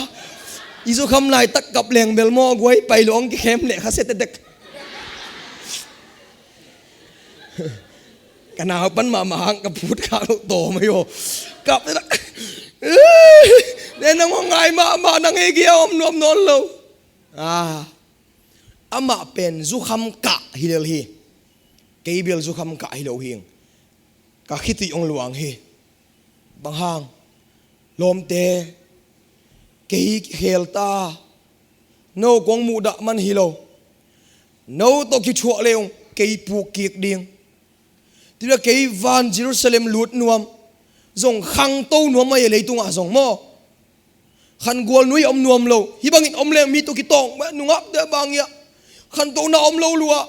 I zukham laitak kap leng bel maw guai pai lua hong kikhem leh kha se tektek. Ka naupan mahmah hang ka phut kha lo tawm ahi aw. Kap tektek. Ne nang hong ngai mahmah nang ei kia om nuam nawn lo. Ah. Amah pen zukham kah hi lel hi. Kei bel zukham kah hi lo hi. Ka khitui hong luang hi. Bang hang? Lawmte, kei kikhel ta. No kong muhdah man hi lo. No tawh kithuah le ung kei puk kik ding. Tua kei van Jerusalem lut nuam zong khangto nuam mai a leitungah zong maw? Khangual nui om nuam lo. Hih bangin om leng mi tawh kitawng mah nungakte bang hiah khantona om lo lua.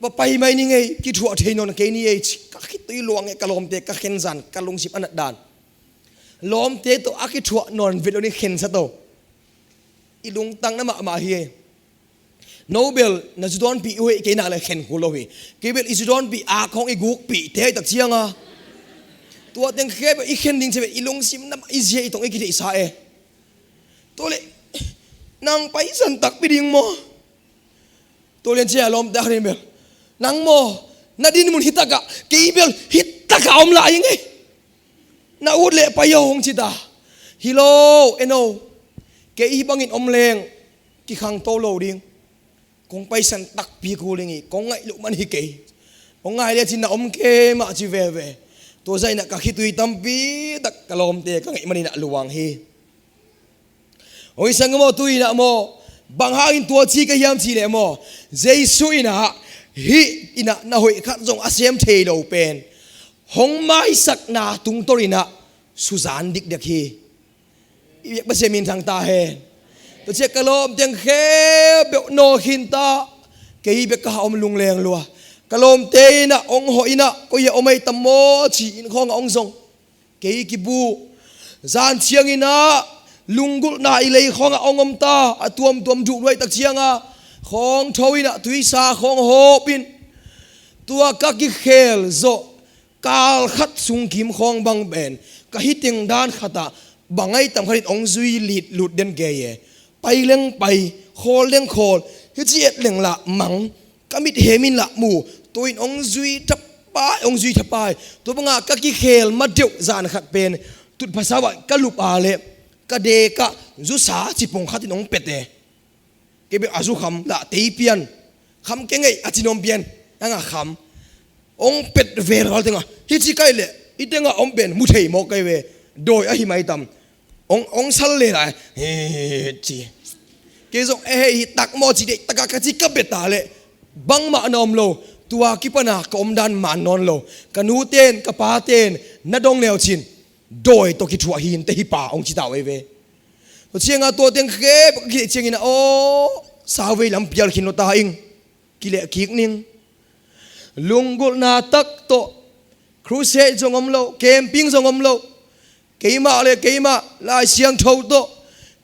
Va pai mai ni ngei, kithuah thei nawn kei ni ei ci. Ka khitui luang e ka lawmte, ka khenzan, ka lungsim a nat dan. Lawmte tawh a kithuah nawn vet lo ni khensa to. I lungtang na mahmah hi ei. No bel na zudawnpih uh hi kei nak le khen kul lo hi. Kei bel i zudawnpih a khong i gukpih te hi tak cianga. Tua teng khe bel i khen ding cia bel i lungsim na mah i zia i tong i kitheihsa e. Tua le nang paisan takpi ding maw? Tua lian cia lawmte a khanin bel nang maw? Na dinmun hitakah kei bel hitakah om lai ing ei. Na ut leh pai aw hong cita. Hi lo, eno. Kei hih bangin om leng kikhangto lo ding. Kong paisan takpi kul ding hi, kong ngaih loh man hi kei. Kong ngai le cin na om kei mah ci veve. Tua zainah ka khitui tampi tak ka lawmte ka ngaih maninah luang hi. Oi sang maw tu inah maw? Bang hangin tua ci ka hiam cih leh maw? Jesu inah hih inah na hoih khat zong a sem thei lo pen hong maisakna tungtor inah suzan dikdek hi. I biak Pasian min thang ta hen. Tua ciah ka lawm teng khempeuh nawl khin ta. Kei bek ka ha om lungleng lua. Ka lawmte inah hong hawh inah koi a om ei tam maw ci in khawngah hong zong. kei kibu. Zan ciangin ah lunggulhna i lei khawngah hong om ta, a tuamtuam duh luai tak ciangah khawng tho in ah tuisa khawng hawp in, tua ka kikhel zawh kal khat sung kim khawng bang pen ka hi teng dan khatah bang ai tam khatin hong zui lit lut den kei e. Pai leng pai, khawl leng khawl, hici et leng lah mang, ka mit hem in lah mu, tua in hong zui thapai, hong zui thapai. Tua bangah ka kikhel ma deuh zan khat pen tutphah sau ah ka lup a leh ka dekah zusa cipong khatin hong pet e. Kei bek a zu kham lah tei pian, kham kei ngei a ci nuam pian, a ngah kham. Hong pet ve lawal tengah, hici kai leh i tengah om pen mu thei mawk kai ve. Dawi ahi mai tam. Hong, hong sal le lai, hici. Kei zong, eh, hei, hi tak maw ci deih takah ka ci ka bet a leh bangmah na om lo. Tua kipana ka omdan man nawn lo. Ka nu ten, ka pa ten na dong leu cin, dawi tawh kithuah hi inteh hi pa, hong ci ta uh ei ve. Tua ciangah tua teng khep ka kileh ciangin ah, aw, sauvei lam pial khin lo ta ing. Kileh kik ning. Lunggulhna tak tawh, crusade zong om lo, camping zong om lo. Keimah le keimah Lai Siangtho tawh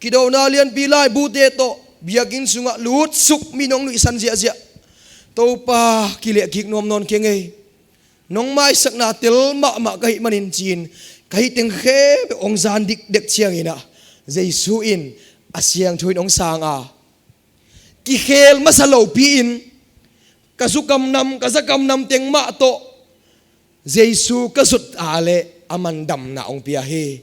kidona lianpi laibute tawh biakinn sungah lutsuk, mi nong nuihsan ziahziah. Topa, kileh kik nuam nawn kei ngei. Nong maisakna tel mahmah ka hih manin ci-in ka hih teng khempeuh hong zan dikdek ciangin ah Jesu in a siangtho in hong sang a, kikhel masa lopi-in ka zu kamnam, ka za kamnam teng mah tawh Jesu ka zut a leh aman damna hong pia hi.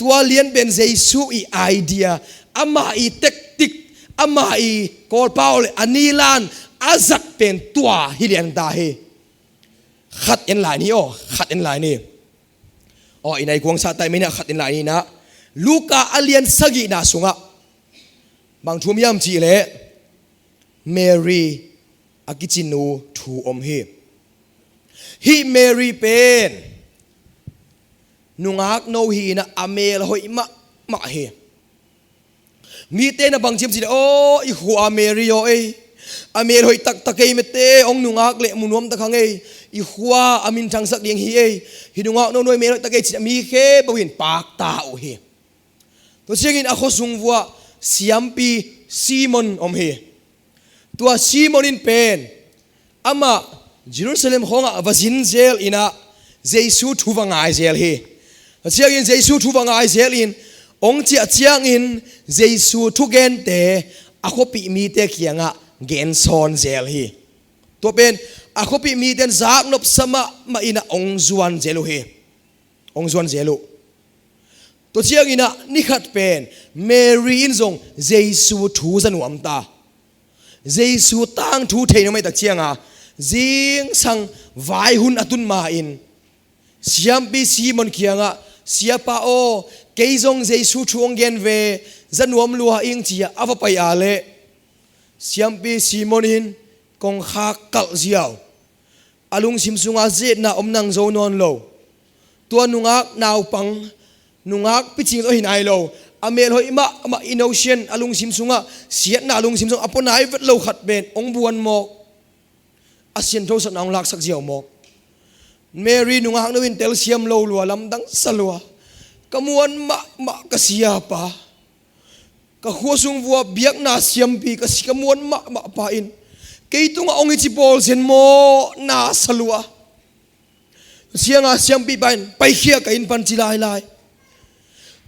Tua lian pen Jesu i idea, ama i tactic, ama i kawlpau le a nilan a zat pen tua hi lian ta hi. Khat en lai ni aw, khat en lai ni. Aw, i nai kuang sah tai mena khat en lai ni na. Luka a lian sagihna sungah bang thu om hiam cih leh Mary a kici nu thu om hi. Hih Mary pen nungak no hi in ah a mel hoih mahmah hi. Mite na bang ci hiam cih leh, aw, i khua Mary aw ei, a mel hoih taktak ei, mete hong nungak leh mu nuam ta kha ngei, i khua a minthangsak ding hi ei, hih nungak no nuai mel hoih tak ei ci-in ah mi khempeuh in pakta uh hi. Tua ciangin a khuasung vuah siampi Simon om hi. Tua Simon in pen amah Jerusalem khawngah va zin zel in ah Jesu thu va ngai zel hi. Tua ciangin Jesu thu va ngai zel in, hong ciah ciangin Jesu thugente a khuapih mite kiangah gensawn zel hi. Tua pen a khuapih mite in zaknop sa mahmah in ah hong zuan zel uh hi. Hong zuan zel uh. Tua ciangin ah ni khat pen Mary in zong Jesu thu za nuam ta. Jesu tangthu thei nuam ahih tak ciangah zingsang vai hun a tun ma-in siampi Simon kiangah, Siapa aw, kei zong Jesu thu hong gen ve, za nuam lua ing, ci-a a va pai a leh siampi Simon in kongkhak kalh ziau, a lungsim sungah ze-etna om nang zo nawn lo. Tua nungak naupang, nungak picing zo hi nai lo, a mel hoih mahmah, innocent, a lungsim sungah siatna a lungsim sungah a pua nai vet lo khat pen hong buan mawk. A sianthosatna hong laksak ziau mawk. Mary nungak no in telsiam lo lua, lamdang sa lua. Ka muan mahmah ka siapa, ka khuasung vua biakna siampi ka si, ka muan mahmah pa in kei tungah hong hici pawl zen maw, na sa lua. Sianga siampipa in paikhia ka inn pan ci lailai.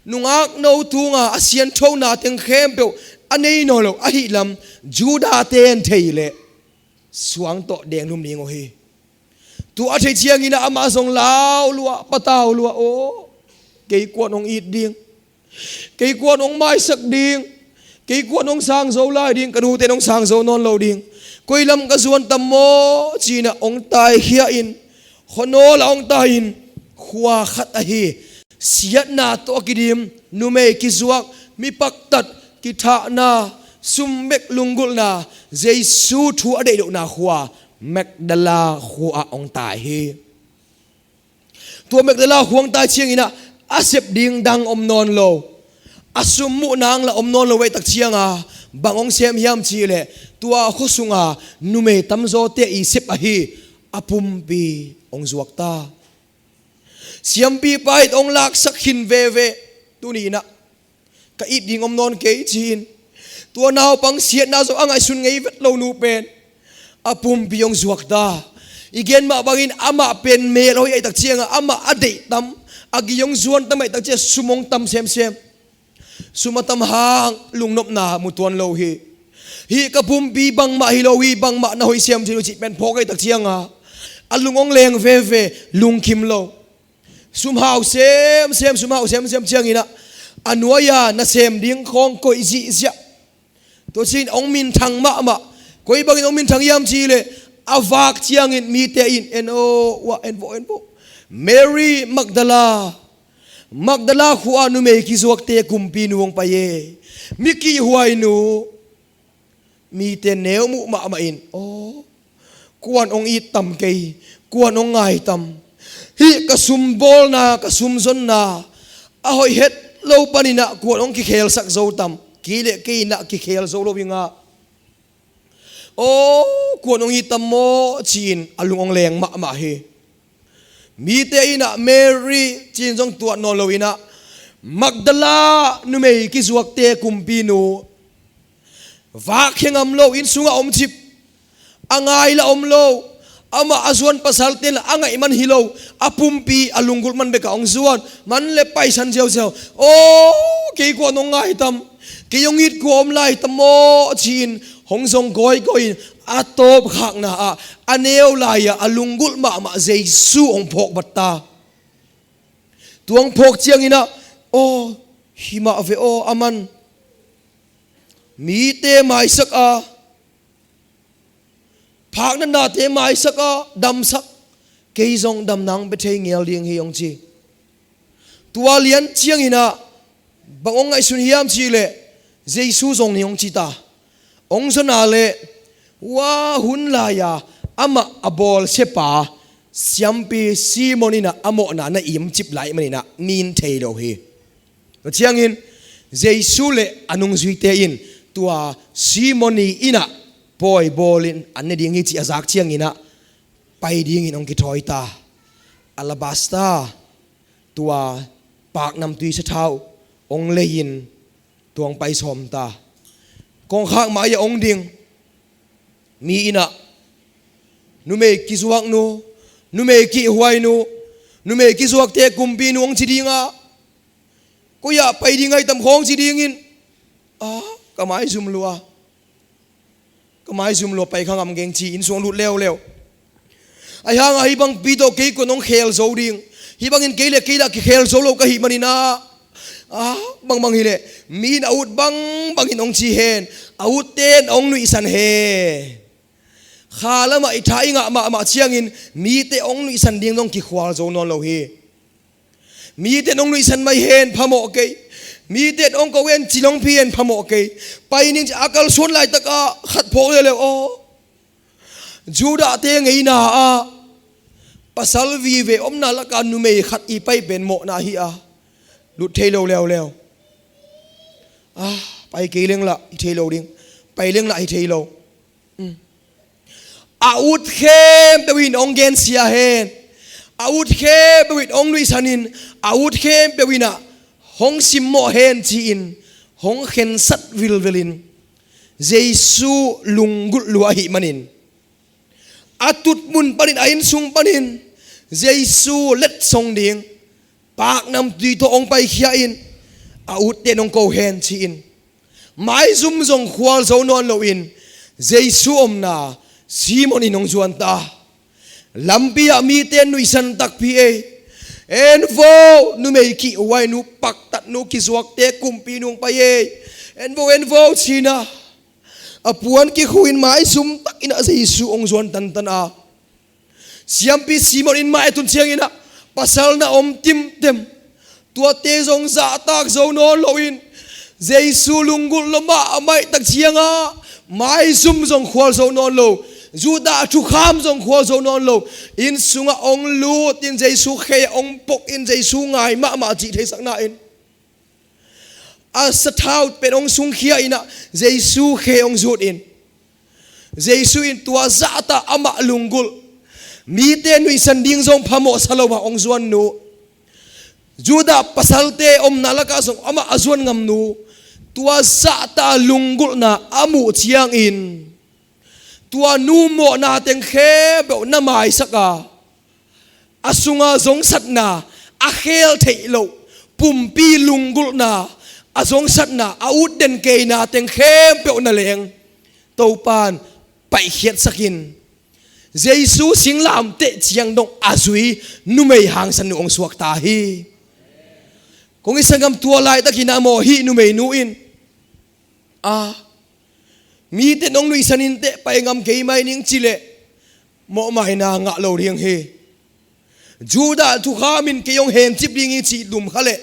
Nungak no tunga a sianthona teng khempeuh a nei nawn lo ahih lam Judah-te in thei leh suang tawh denglum ding uh hi. Tua a theih ciangin ah amah zong lau lua, patau lua, aw, kei kuan hong it ding, kei kuan hong maisak ding, kei kuan hong sang zo lai ding, ka nute in hong sang zo nawn lo ding, koi lam ka zuan tam maw, ci-in ah hong taikhia in, khuanawl ah hong tai in, khua khat ahi, siatna tawh a kidim, numei kizuak, mi paktat, kithahna, sum bek lunggulhna, Jesu thu a deih lohna khua Magdala khua ah hong tai hi. Tua Magdala khua hong tai ciangin ah a sep ding dang om nawn lo, a sum muh nang lah om nawn lo ahih tak cianga bang hong sem hiam cih leh tua khuasunga numei tamzawte i sep ahi a pumpi hong zuak ta. Siampipa in hong laksak khin veve. Tuni inah ka it ding om nawn kei ci-in tua naupang siatna zong a ngaihsun ngei vet lo nu pen a pumpi hong zuak ta. I gen mah bangin amah pen mel hoih ahih tak ciangah amah a deih tam, a gei hong zuan tam ahih tak ciangah sum hong tam semsem. Sum a tam hang lungnopna mu tuan lo hi. Hih ka pumpi bangmah hi lo hi, bangmah na hoih siam ci lo cih pen phawk ahih tak ciangah a lung hong leng veve, lungkim lo. Sum hau semsem, sum hau semsem cianginah a nuai-a nasem ding khawng koih zihziah. Tua ciangin hong minthang mahmah. Koi bangin hong minthang hiam cihleh a vak ciangin mite in, "En aw, uah, en vawh, en vawh. Mary Magdala, Magdala khua-a numei kizuakte kumpinu hong pai e. Mi kihhuainu." Mite neu muh mahmah in, "Aw, kuan hong it tam kei, kuan hong ngai tam. Hih ka sum bawlna, ka sum zonna a hoih het lo paninah kuan hong kikhelsak zo tam. Kei le kei inah kikhel zo lo hi ngah. Aw, kuan hong it tam maw?" ci-in a lung hong leng mahmah hi. Mite inah Mary ci-in zong tuat nawn lo inah Magdala numei kizuakte kumpinu, vak khia ngam lo, inn sungah om cip, a ngai lah om lo, amah a zuan pasalte lah a ngaih man hi lo, a pumpi a lunggulh man bekah hong zuan, man le paisan ziauziau. "Aw, kei kuan hong ngai tam, kei hong it kua om lai tam maw?" ci-in hong zong kawikawi in a tawpkhakna ah a neu lai-ah a lunggulh mahmah Jesu hong phawk bat ta. Tua hong phawk cianginah, "Aw, himah ve aw, aman mite maisak a, phaknatnate maisak a, damsak, kei zong damna hong pia thei ngel ding hi," hong ci. Tua lian cianginah bang hong ngaihsun hiam cihleh Jesu zong ni hong ci ta. Hong zonna leh hua hun lai-a amah a bawlsiapa siampi Simon inah a mawhna na imcip lai maninah nin thei lo hi. Tua ciangin Jesu le a nungzuite in tua Simon i innah pawi bawlin an ne ding hi cih a zak cianginah pai dingin hong kithawi ta. Alabasta tua paknamtui sathau hong lei-in tua hong pai sawm ta. Kongkhak mai-ah hong ding mi innah numei kizuaknu, numei kihhuainu, numei kizuakte kumpinu hong ci dingah, "Koi-ah pai ding ahi tam?" khawng ci dingin, "Ah, ka maizum lua, ka maizum lua, pai kha ngam keng," ci-in sung lut leuleu. Ahi hangah hih bangpi tawh kei kuan hong khel zo ding, hih bangin kei le kei lah kikhel zo lo ka hih maninah, ah, bangbang hileh mi in a ut bangbangin hong ci hen, a utte in hong nuihsan hen. Kha lamah i tha i ngah mahmah ciangin mite hong nuihsan ding zong kikhual zo nawn lo hi. Mite in hong nuihsan mai hen, phamawh kei. Mite in hong ko hen, ci lawng phi hen, phamawh kei. Pai ning ci a kalsuan laitakah khat phawk leuleu aw. Judahte ngeina ah pasal vive omna lakah numei khat i pai pen mawhna hi a, lut thei lo leuleu. Ah, pai kei leng lah hi thei lo ding, pai leng lah hi thei lo. A ut khempeuh in hong gensia hen, a ut khempeuh in hong nuihsan in, a ut khempeuh innah hong simmawh hen ci-in hong khensat vilvelin Jesu lunggulh lua ahih manin, a tutmun panin, a innsung panin Jesu letsong ding paknamtui tawh hong paikhia in, a utte in hong ko hen ci-in maizum zong khual zo nawn loin Jesu omna Simon in hong zuan ta. Lampi ah mite nuihsan takpi ei. En vo, numei kihhuainu, paktatnu, kizuakte kumpinu hong pai ei. En vo, en vo, ci-inah a puan kikhu in maizum takinah Jesu hong zuan tantan a. Siampi Simon in mai a tun cianginah pasal na om timtem. Tuate zong zahtak zo nawn loin Jesu lunggulh lua mahmah tak ciangah maizum zong khual zo nawn lo. Judah thukham zong khual zo nawn lo. Inn sungah hong lutin Jesu khe hong pokin Jesu ngai mahmah cih theisakna in a sathau pen hong sungkhia inah Jesu khe hong zutin, Jesu in tua zahta amah lunggulh, mite nuihsan ding zong phamawhsa lo ah hong zuannu Judah pasalte omna lakah zong amah a zuan ngamnu, tua zahta lunggulhna a muh ciangin, tua nu mawhna teng khempeuh na maisak a, a sunga zongsatna a khel theih loh, pumpi lunggulhna, a zongsatna a utden keina teng khempeuh na leng Topan paihkhiatsakin, Jesu singlamteh ciang dong a zui numei hangsannu hong suakta hi. Kong i sanggam, tua laitakin a mawh hih numeinu in, a, mite nong nuihsan inteh pai ngam kei mai ning cileh mawhmaina ngah lo ding hi. Judah thukham in kei hong hencip ding hi cih lum kha leh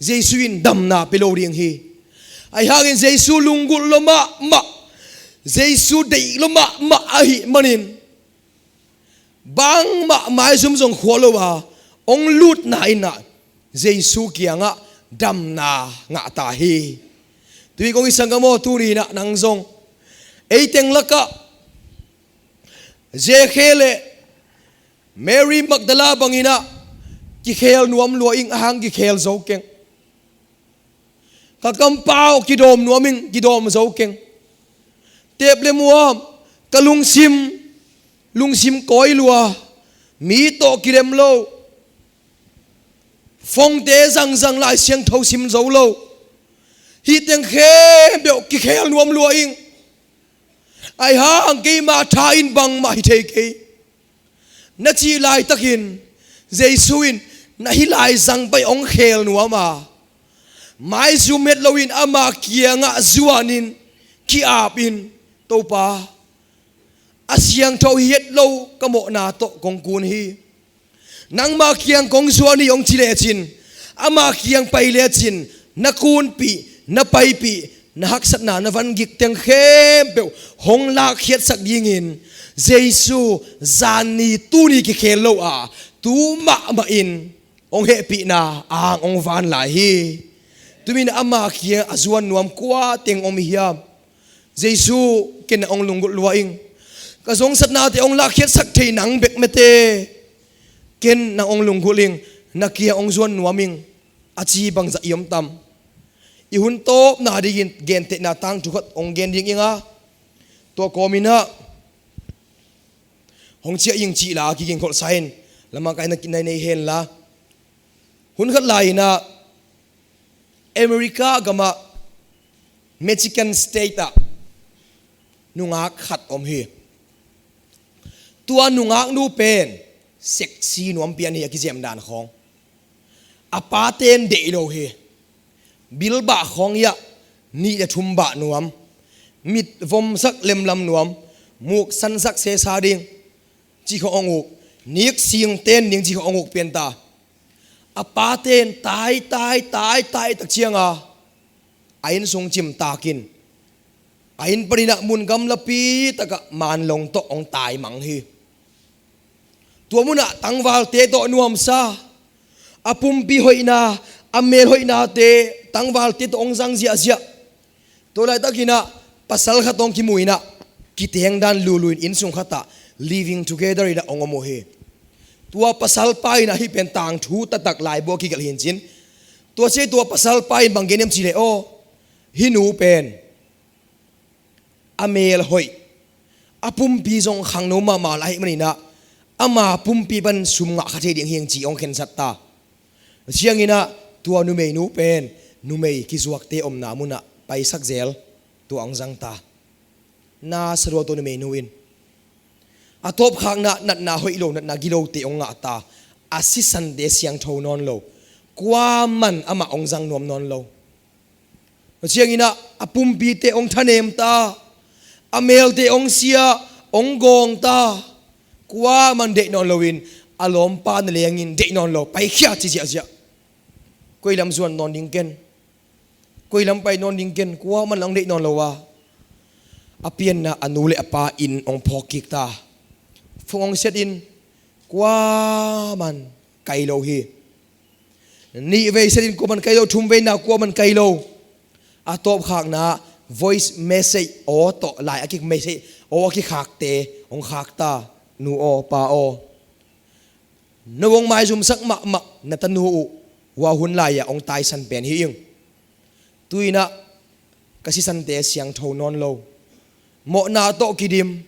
Jesu in damna pia lo ding hi. Ahi hangin Jesu lunggulh lua mahmah, Jesu deih lua mahmah ahih manin, bangmah maizum zong khua lo a hong lutna in ah Jesu kiangah damna ngahta hi. Tui kong i sanggam aw, tuni in ah nang zong ei teng lakah Zakhe le Mary Magdala bangin ah kikhel nuam lua ing, a hang kikhel zo keng. Ka kampau kidawm nuam ing, kidawm zo keng. Tep le muam, ka lungsim, lungsim kawi lua, mi tawh kilem lo, fongte zangzang Lai Siangtho sim zo lo, hih teng khempeuh kikhel nuam lua ing. Ahi hang keima tha in bangmah hi thei kei. Na cih laitakin Jesu in na hih lai zang pai hong khel nuam a, maizum het loin ama kiangah zuanin ki-apin, Topa, a siangtho hi het lo ka mawhna tawh kong kun hi. Nangma kiang kong zuan hi hong ci lecin, ama kiang pai lecin na kunpih, na paipih, na haksatna, na vangik teng khempeuh hong lakkhiatsak dingin Jesu zanni tuni kikhel lo a, tu mahmah in hong hehpihna ang hong van lai hi. Tumin ama kiang a zuan nuam kua teng om i hiam? Jesu, ken nang hong lunggulh lua ing. Ka zongsatnate hong lakkhiatsak thei nang bek mete. Ken nang hong lunggulh ing. Na kiang hong zuan nuam ing, a ci bangzah i om tam? I hun tawpna dingin gentehna tangthu khat hong gen ding ing a, tua kawmin ah hong ciah ing cih la kiging kholhsa in, lamah kaina kinai nei hen la. Hun khat lai-in ah America gamah Michigan State ah nungak khat om hi. Tua nungaknu pen sexy nuam pian hi, a kizem dan khawng. A pate in deih lo hi. Bilbah khawng hiah nih le thum bah nuam, mit vomsak lemlam nuam, muk sansak sesa ding cih khawng hong uk, nik sing ten ding cih khawng hong uk pian ta. A pate in tai, tai, tai, tai tak cianga a innsung cimtakin, a inn paninah mun gamlapi takah manlong tawh hong taimang hi. Tua munah tangvalte tawh nuamsa, a pumpi hoihna, a mel hoihnate tangvalte tawh hong zang ziahziah. Tua laitakinah pasal khat hong kimu inah, kiteng dan luluin innsung khatah living together inah hong om uh hi. Tua pasalpa inah hih pen tangthu taktak laibu ah kigelh hincin. Tua sia tua pasalpa in bang gen hiam cihleh, aw, hih nu pen a mel hoih, a pumpi zong khangno mahmah lai ahih maninah ama pumpi pan sum ngah kha thei ding hiang ci hong khensat ta. Cianginah tua numeinu pen numei kizuakte omna munah paisak zel, tua hong zang ta. Na sa lua tua numeinu in. A tawpkhakna natna hoih lo, natna gilote hong ngah ta. A sisante siangtho nawn lo. Kuaman amah hong zang nuam nawn lo. Cianginah a pumpite hong thanem ta. A melte hong sia, hong gawng ta. Kuaman deih nawn loin a lawmpa na lengin deih nawn lo, paikhia ci ziahziah. Koi lam zuan nawn ding ken, koi lam pai nawn ding ken, kuaman lang deih nawn lo a, a pianna a nu le a pa inn hong phawk kik ta. Phone hong set in, kuaman kai lo hi. Nih vei set in kuaman kai lo, thum veina kuaman kai lo. A tawpkhakna voice message aw tawh lai a ki message aw a kikhakte hong khak ta. Nu aw, pa aw, no hong maizumsak mahmah na tanu uh Hua hun lai-ah hong taisan pen hi ing. Tu-in ah ka sisante siangtho nawn lo, mawhna tawh kidim,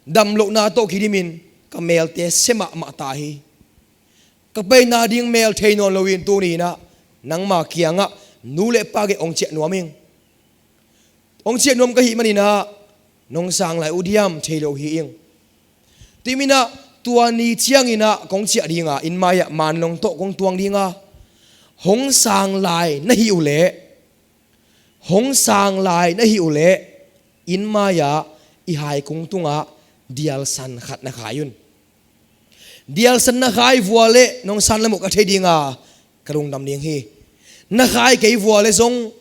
damlohna tawh kidimin ka melte sia mahmah ta hi. Ka paina ding mel thei nawn loin tuni-in ah nangma kiangah nu le pa gei hong ciah nuam ing. Hong ciah nuam ka hih manin ah nong sang lai uh diam thei lo hi ing. Tua ahih manin ah tua ni ciangin ah kong ciah ding a, inn mai-ah Manlong tawh kong tuang ding a, hong sang lai na hih uh leh, hong sang lai na hih uh leh, inn mai-ah i hai kung tungah dialsan khat na khai un. Dialsan na khai vua leh nong san lam uh ka thei ding a, ka lungdam ding hi. Na khai kei vua leh zong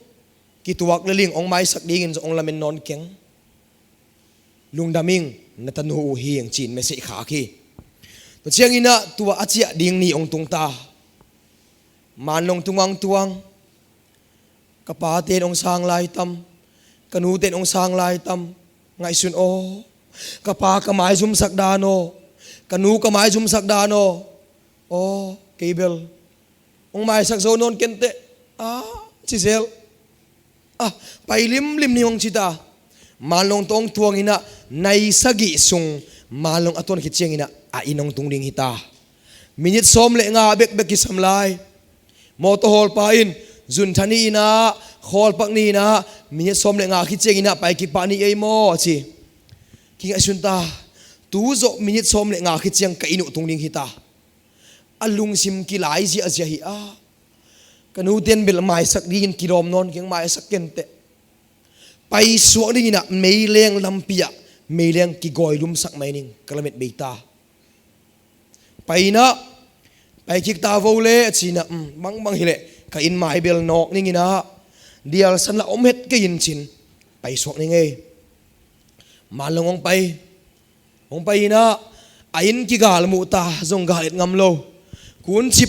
kituak le ling hong maisak dingin zong hong lamen nawn keng. Lungdam ing, na tanu uh hi ing, ci-in message khak hi. Tua ciangin ah tua a ciah ding ni hong tung ta. Manlong tungah hong tuang. Ka pate in hong sang lai tam, ka nute in hong sang lai tam. Ngaihsun aw, ka pa ka maizumsak dan aw, ka nu ka maizumsak dan aw. Aw, kei bel hong maisak zo nawn kenteh, a ci zel. A, pai limlim ni hong ci ta. Manlong tawh hong tuangin ah nai sagih sung Manlong a tuan khit ciangin ah a inn hong tung ding hi ta. Minit sawm le nga bekbek kisam lai. Mawtaw hawlpa in zun tha ni-in ah, khawlpak ni-in ah, minit sawm le nga khit ciangin ah pai kik pah ni ei maw, a ci. Kingaihsun ta. Tu zawh minit sawm le nga khit ciang ka inn uh tung ding hi ta. A lungsim kilai ziahziah hi a, ka nute in bel maisak dingin kilawm nawn keng, maisak kenteh. Paisuak dingin ah meileng lampi-ah meileng kigawilumsak mai ning, ka lamet bei ta. Pai-in ah, pai kik ta vo le, a ci-in ah, um, bangbang hileh ka inn mai bel nawk ning in ah, dialsan lah om het kei in, ci-in paisuak ning ei. Manlong hong pai. Hong pai-in ah, a inn kigal muh ta, zong gal et ngam lo. Kuncip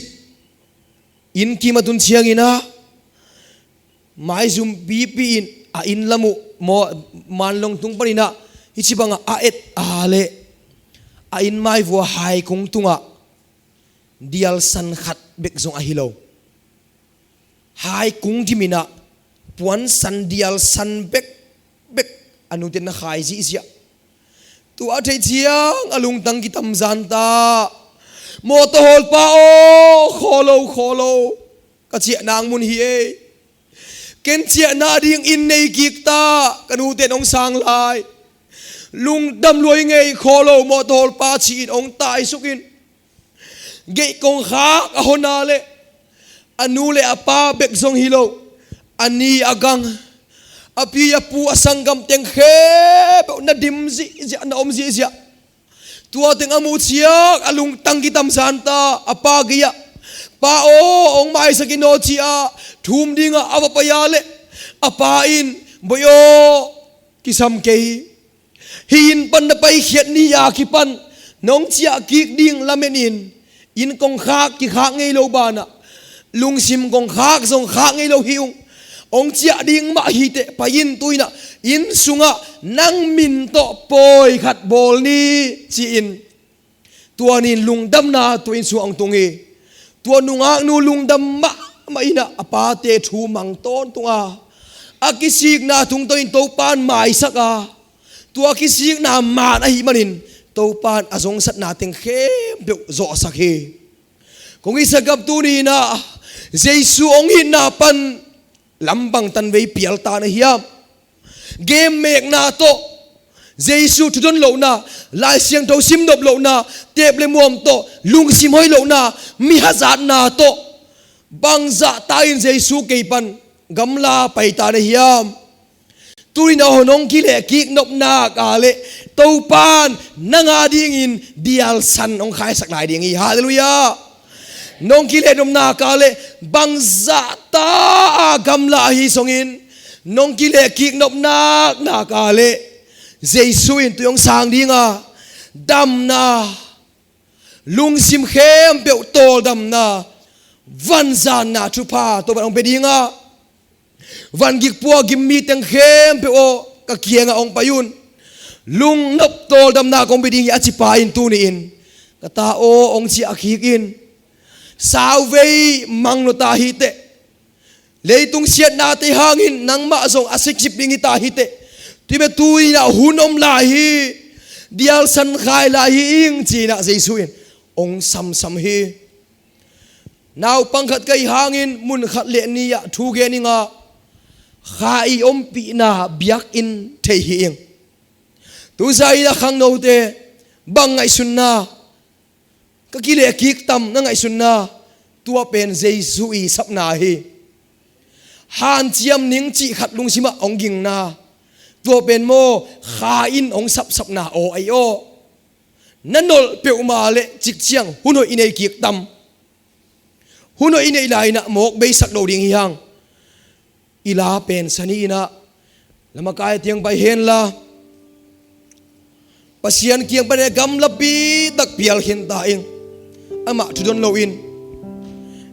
inn kim a tun ciangin ah, maizum pipi in a inn lam uh maw, Manlong tung panin ah hih ci bangah a et a leh, a inn mai vua hai kung tungah dialsan khat bek zong ahi lo. Hai kung dimin ah puansan dialsan bekbek a nute in na khai zihziah. Tua a theih ciang a lungtang kitamzan ta. Mawtaw hawlpa aw, khaw lo, khaw lo. Ka ciahna mun hi ei. Ken ciahna ding inn nei kik ta, ka nute in hong sang lai. Lungdam lua ing ei, khaw lo, mawtaw hawlpa, ci-in hong taisuk in. Geih kongkhak a hon a leh, a nu le a pa bek zong hi lo, a ni a gang, a pi a pu a sanggam teng khempeuh na dim zihziah, na om zihziah. Tua teng a muh ciang a lungtang kitamzan ta, a pa gei-ah, "Pa aw, hong maisak in aw," ci-a thum dingah a va pai a leh, a pa in, "Bawi aw, kisam kei hi. Hih inn pan na paikhiat ni a kipan nong ciah kik ding lamen in, inn kongkhak kikhak ngei lo banah, lungsim kongkhak zong khak ngei lo hi ung. Hong ciah ding mah hi teh, pai in, tu-in ah inn sungah nang min tawh pawi khat bawl ni," ci-in, tua ni-in lungdamna tua inn sungah hong tung hi. Tua nungaknu lungdam mahmah in ah, a pate thu mang tawntung a, a kisikna tungtawn in Topa in maisak a, tua kisikna man ahih manin Topa in a zongsatna teng khempeuh zawhsak hi. Kong it sak gam, tuni-in ah Jesu hong itna pan lam bang tanvei pial ta na hiam? Game mekna tawh, Jesu thudon lohna, Lai Siangtho simnop lohna, tep le muam tawh, lungsim hoih lohna, mi hazatna tawh, bangzah ta in Jesu kei pan gamla pai ta na hiam? Tu-in ah hong kilehkik nop nak a leh, Topa in nang a dingin dialsan hong khaisak lai ding hi. Halleluiah. Nong kileh nop nak a leh, bangzah ta a gamla ahi songin, nong kilehkik nop nak nak a leh, Jesu in tu-in hong sang ding a, damna, lungsim khempeuh tawldamna, vanzanna thupha Topa in hong pia ding a, van gikpua gim mi teng khempeuh aw, ka kiangah hong pai un. Lungnop tawldamna kong pia ding hi, a ci pa in tuni-in, "Ka ta aw, hong ciah kik in. Sauvei manglo ta hiteh. Leitung siatnate hangin nangmah zong a siksip ding hi ta hiteh. Tua bek tu-in ah hun om lai hi. Dialsan khai lai hi ing ci-in ah Jesu in hong samsam hi. Naupang khat ka hih hangin mun khat le ni-ah thu gen ing a, Kha i ompihna biakinn thei hi ing. Tuzan in ah khangnote, bang ngaihsunna, ka kilehkik tam na ngaihsunna, tua pen Jesu i sapna hi. Hanciam ning cih khat lungsimah hong gingna, tua pen maw, Kha in hong sapsapna aw ahi aw. Na nolh peuhmah le cikciang hun hoih i neikik tam. Hun hoih i neih lai-in ah mawk beisak lo ding hi hang. I la pen sani in ah lamakai tiang pai henla, Pasian kiang pan gamlapi tak pial khin ta ing. Amah thudon loin,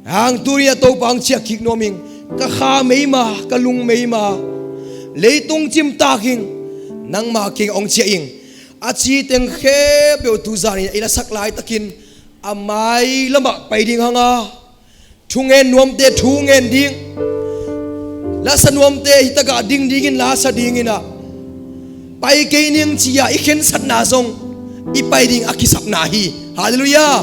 hang tu-in ah Topa hong ciah kik nuam ing. Ka kha meima, ka lung meima, leitung cimtak ing, nangma kiang hong ciah ing, a ci teng khempeuh tuzan in ah i lasak laitakin a mai lamah pai ding hang a, thungen nuamte thu ngen ding, lasa nuamte hitakah ding dingin lasa dingin ah, pai kei ning ci-a i khensatna zong i pai ding a kisapna hi. Halleluiah.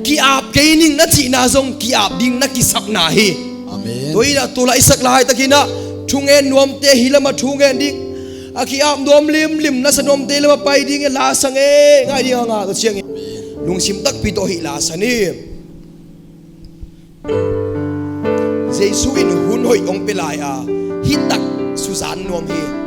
Ki-ap kei ning na cihna zong ki-ap ding na kisapna hi. Amen. Tua in ah tu lai i sak laitakin ah thungen nuamte hih lamah thu ngen ding, a ki-ap nuam limlim lasa nuamte lamah pai dingin lasa ngeingai ding hang a, tua ciangin lungsim takpi tawh hih lasa ni. Jesu in hun hoih hong pia lai a, hih tak suzan nuam hi.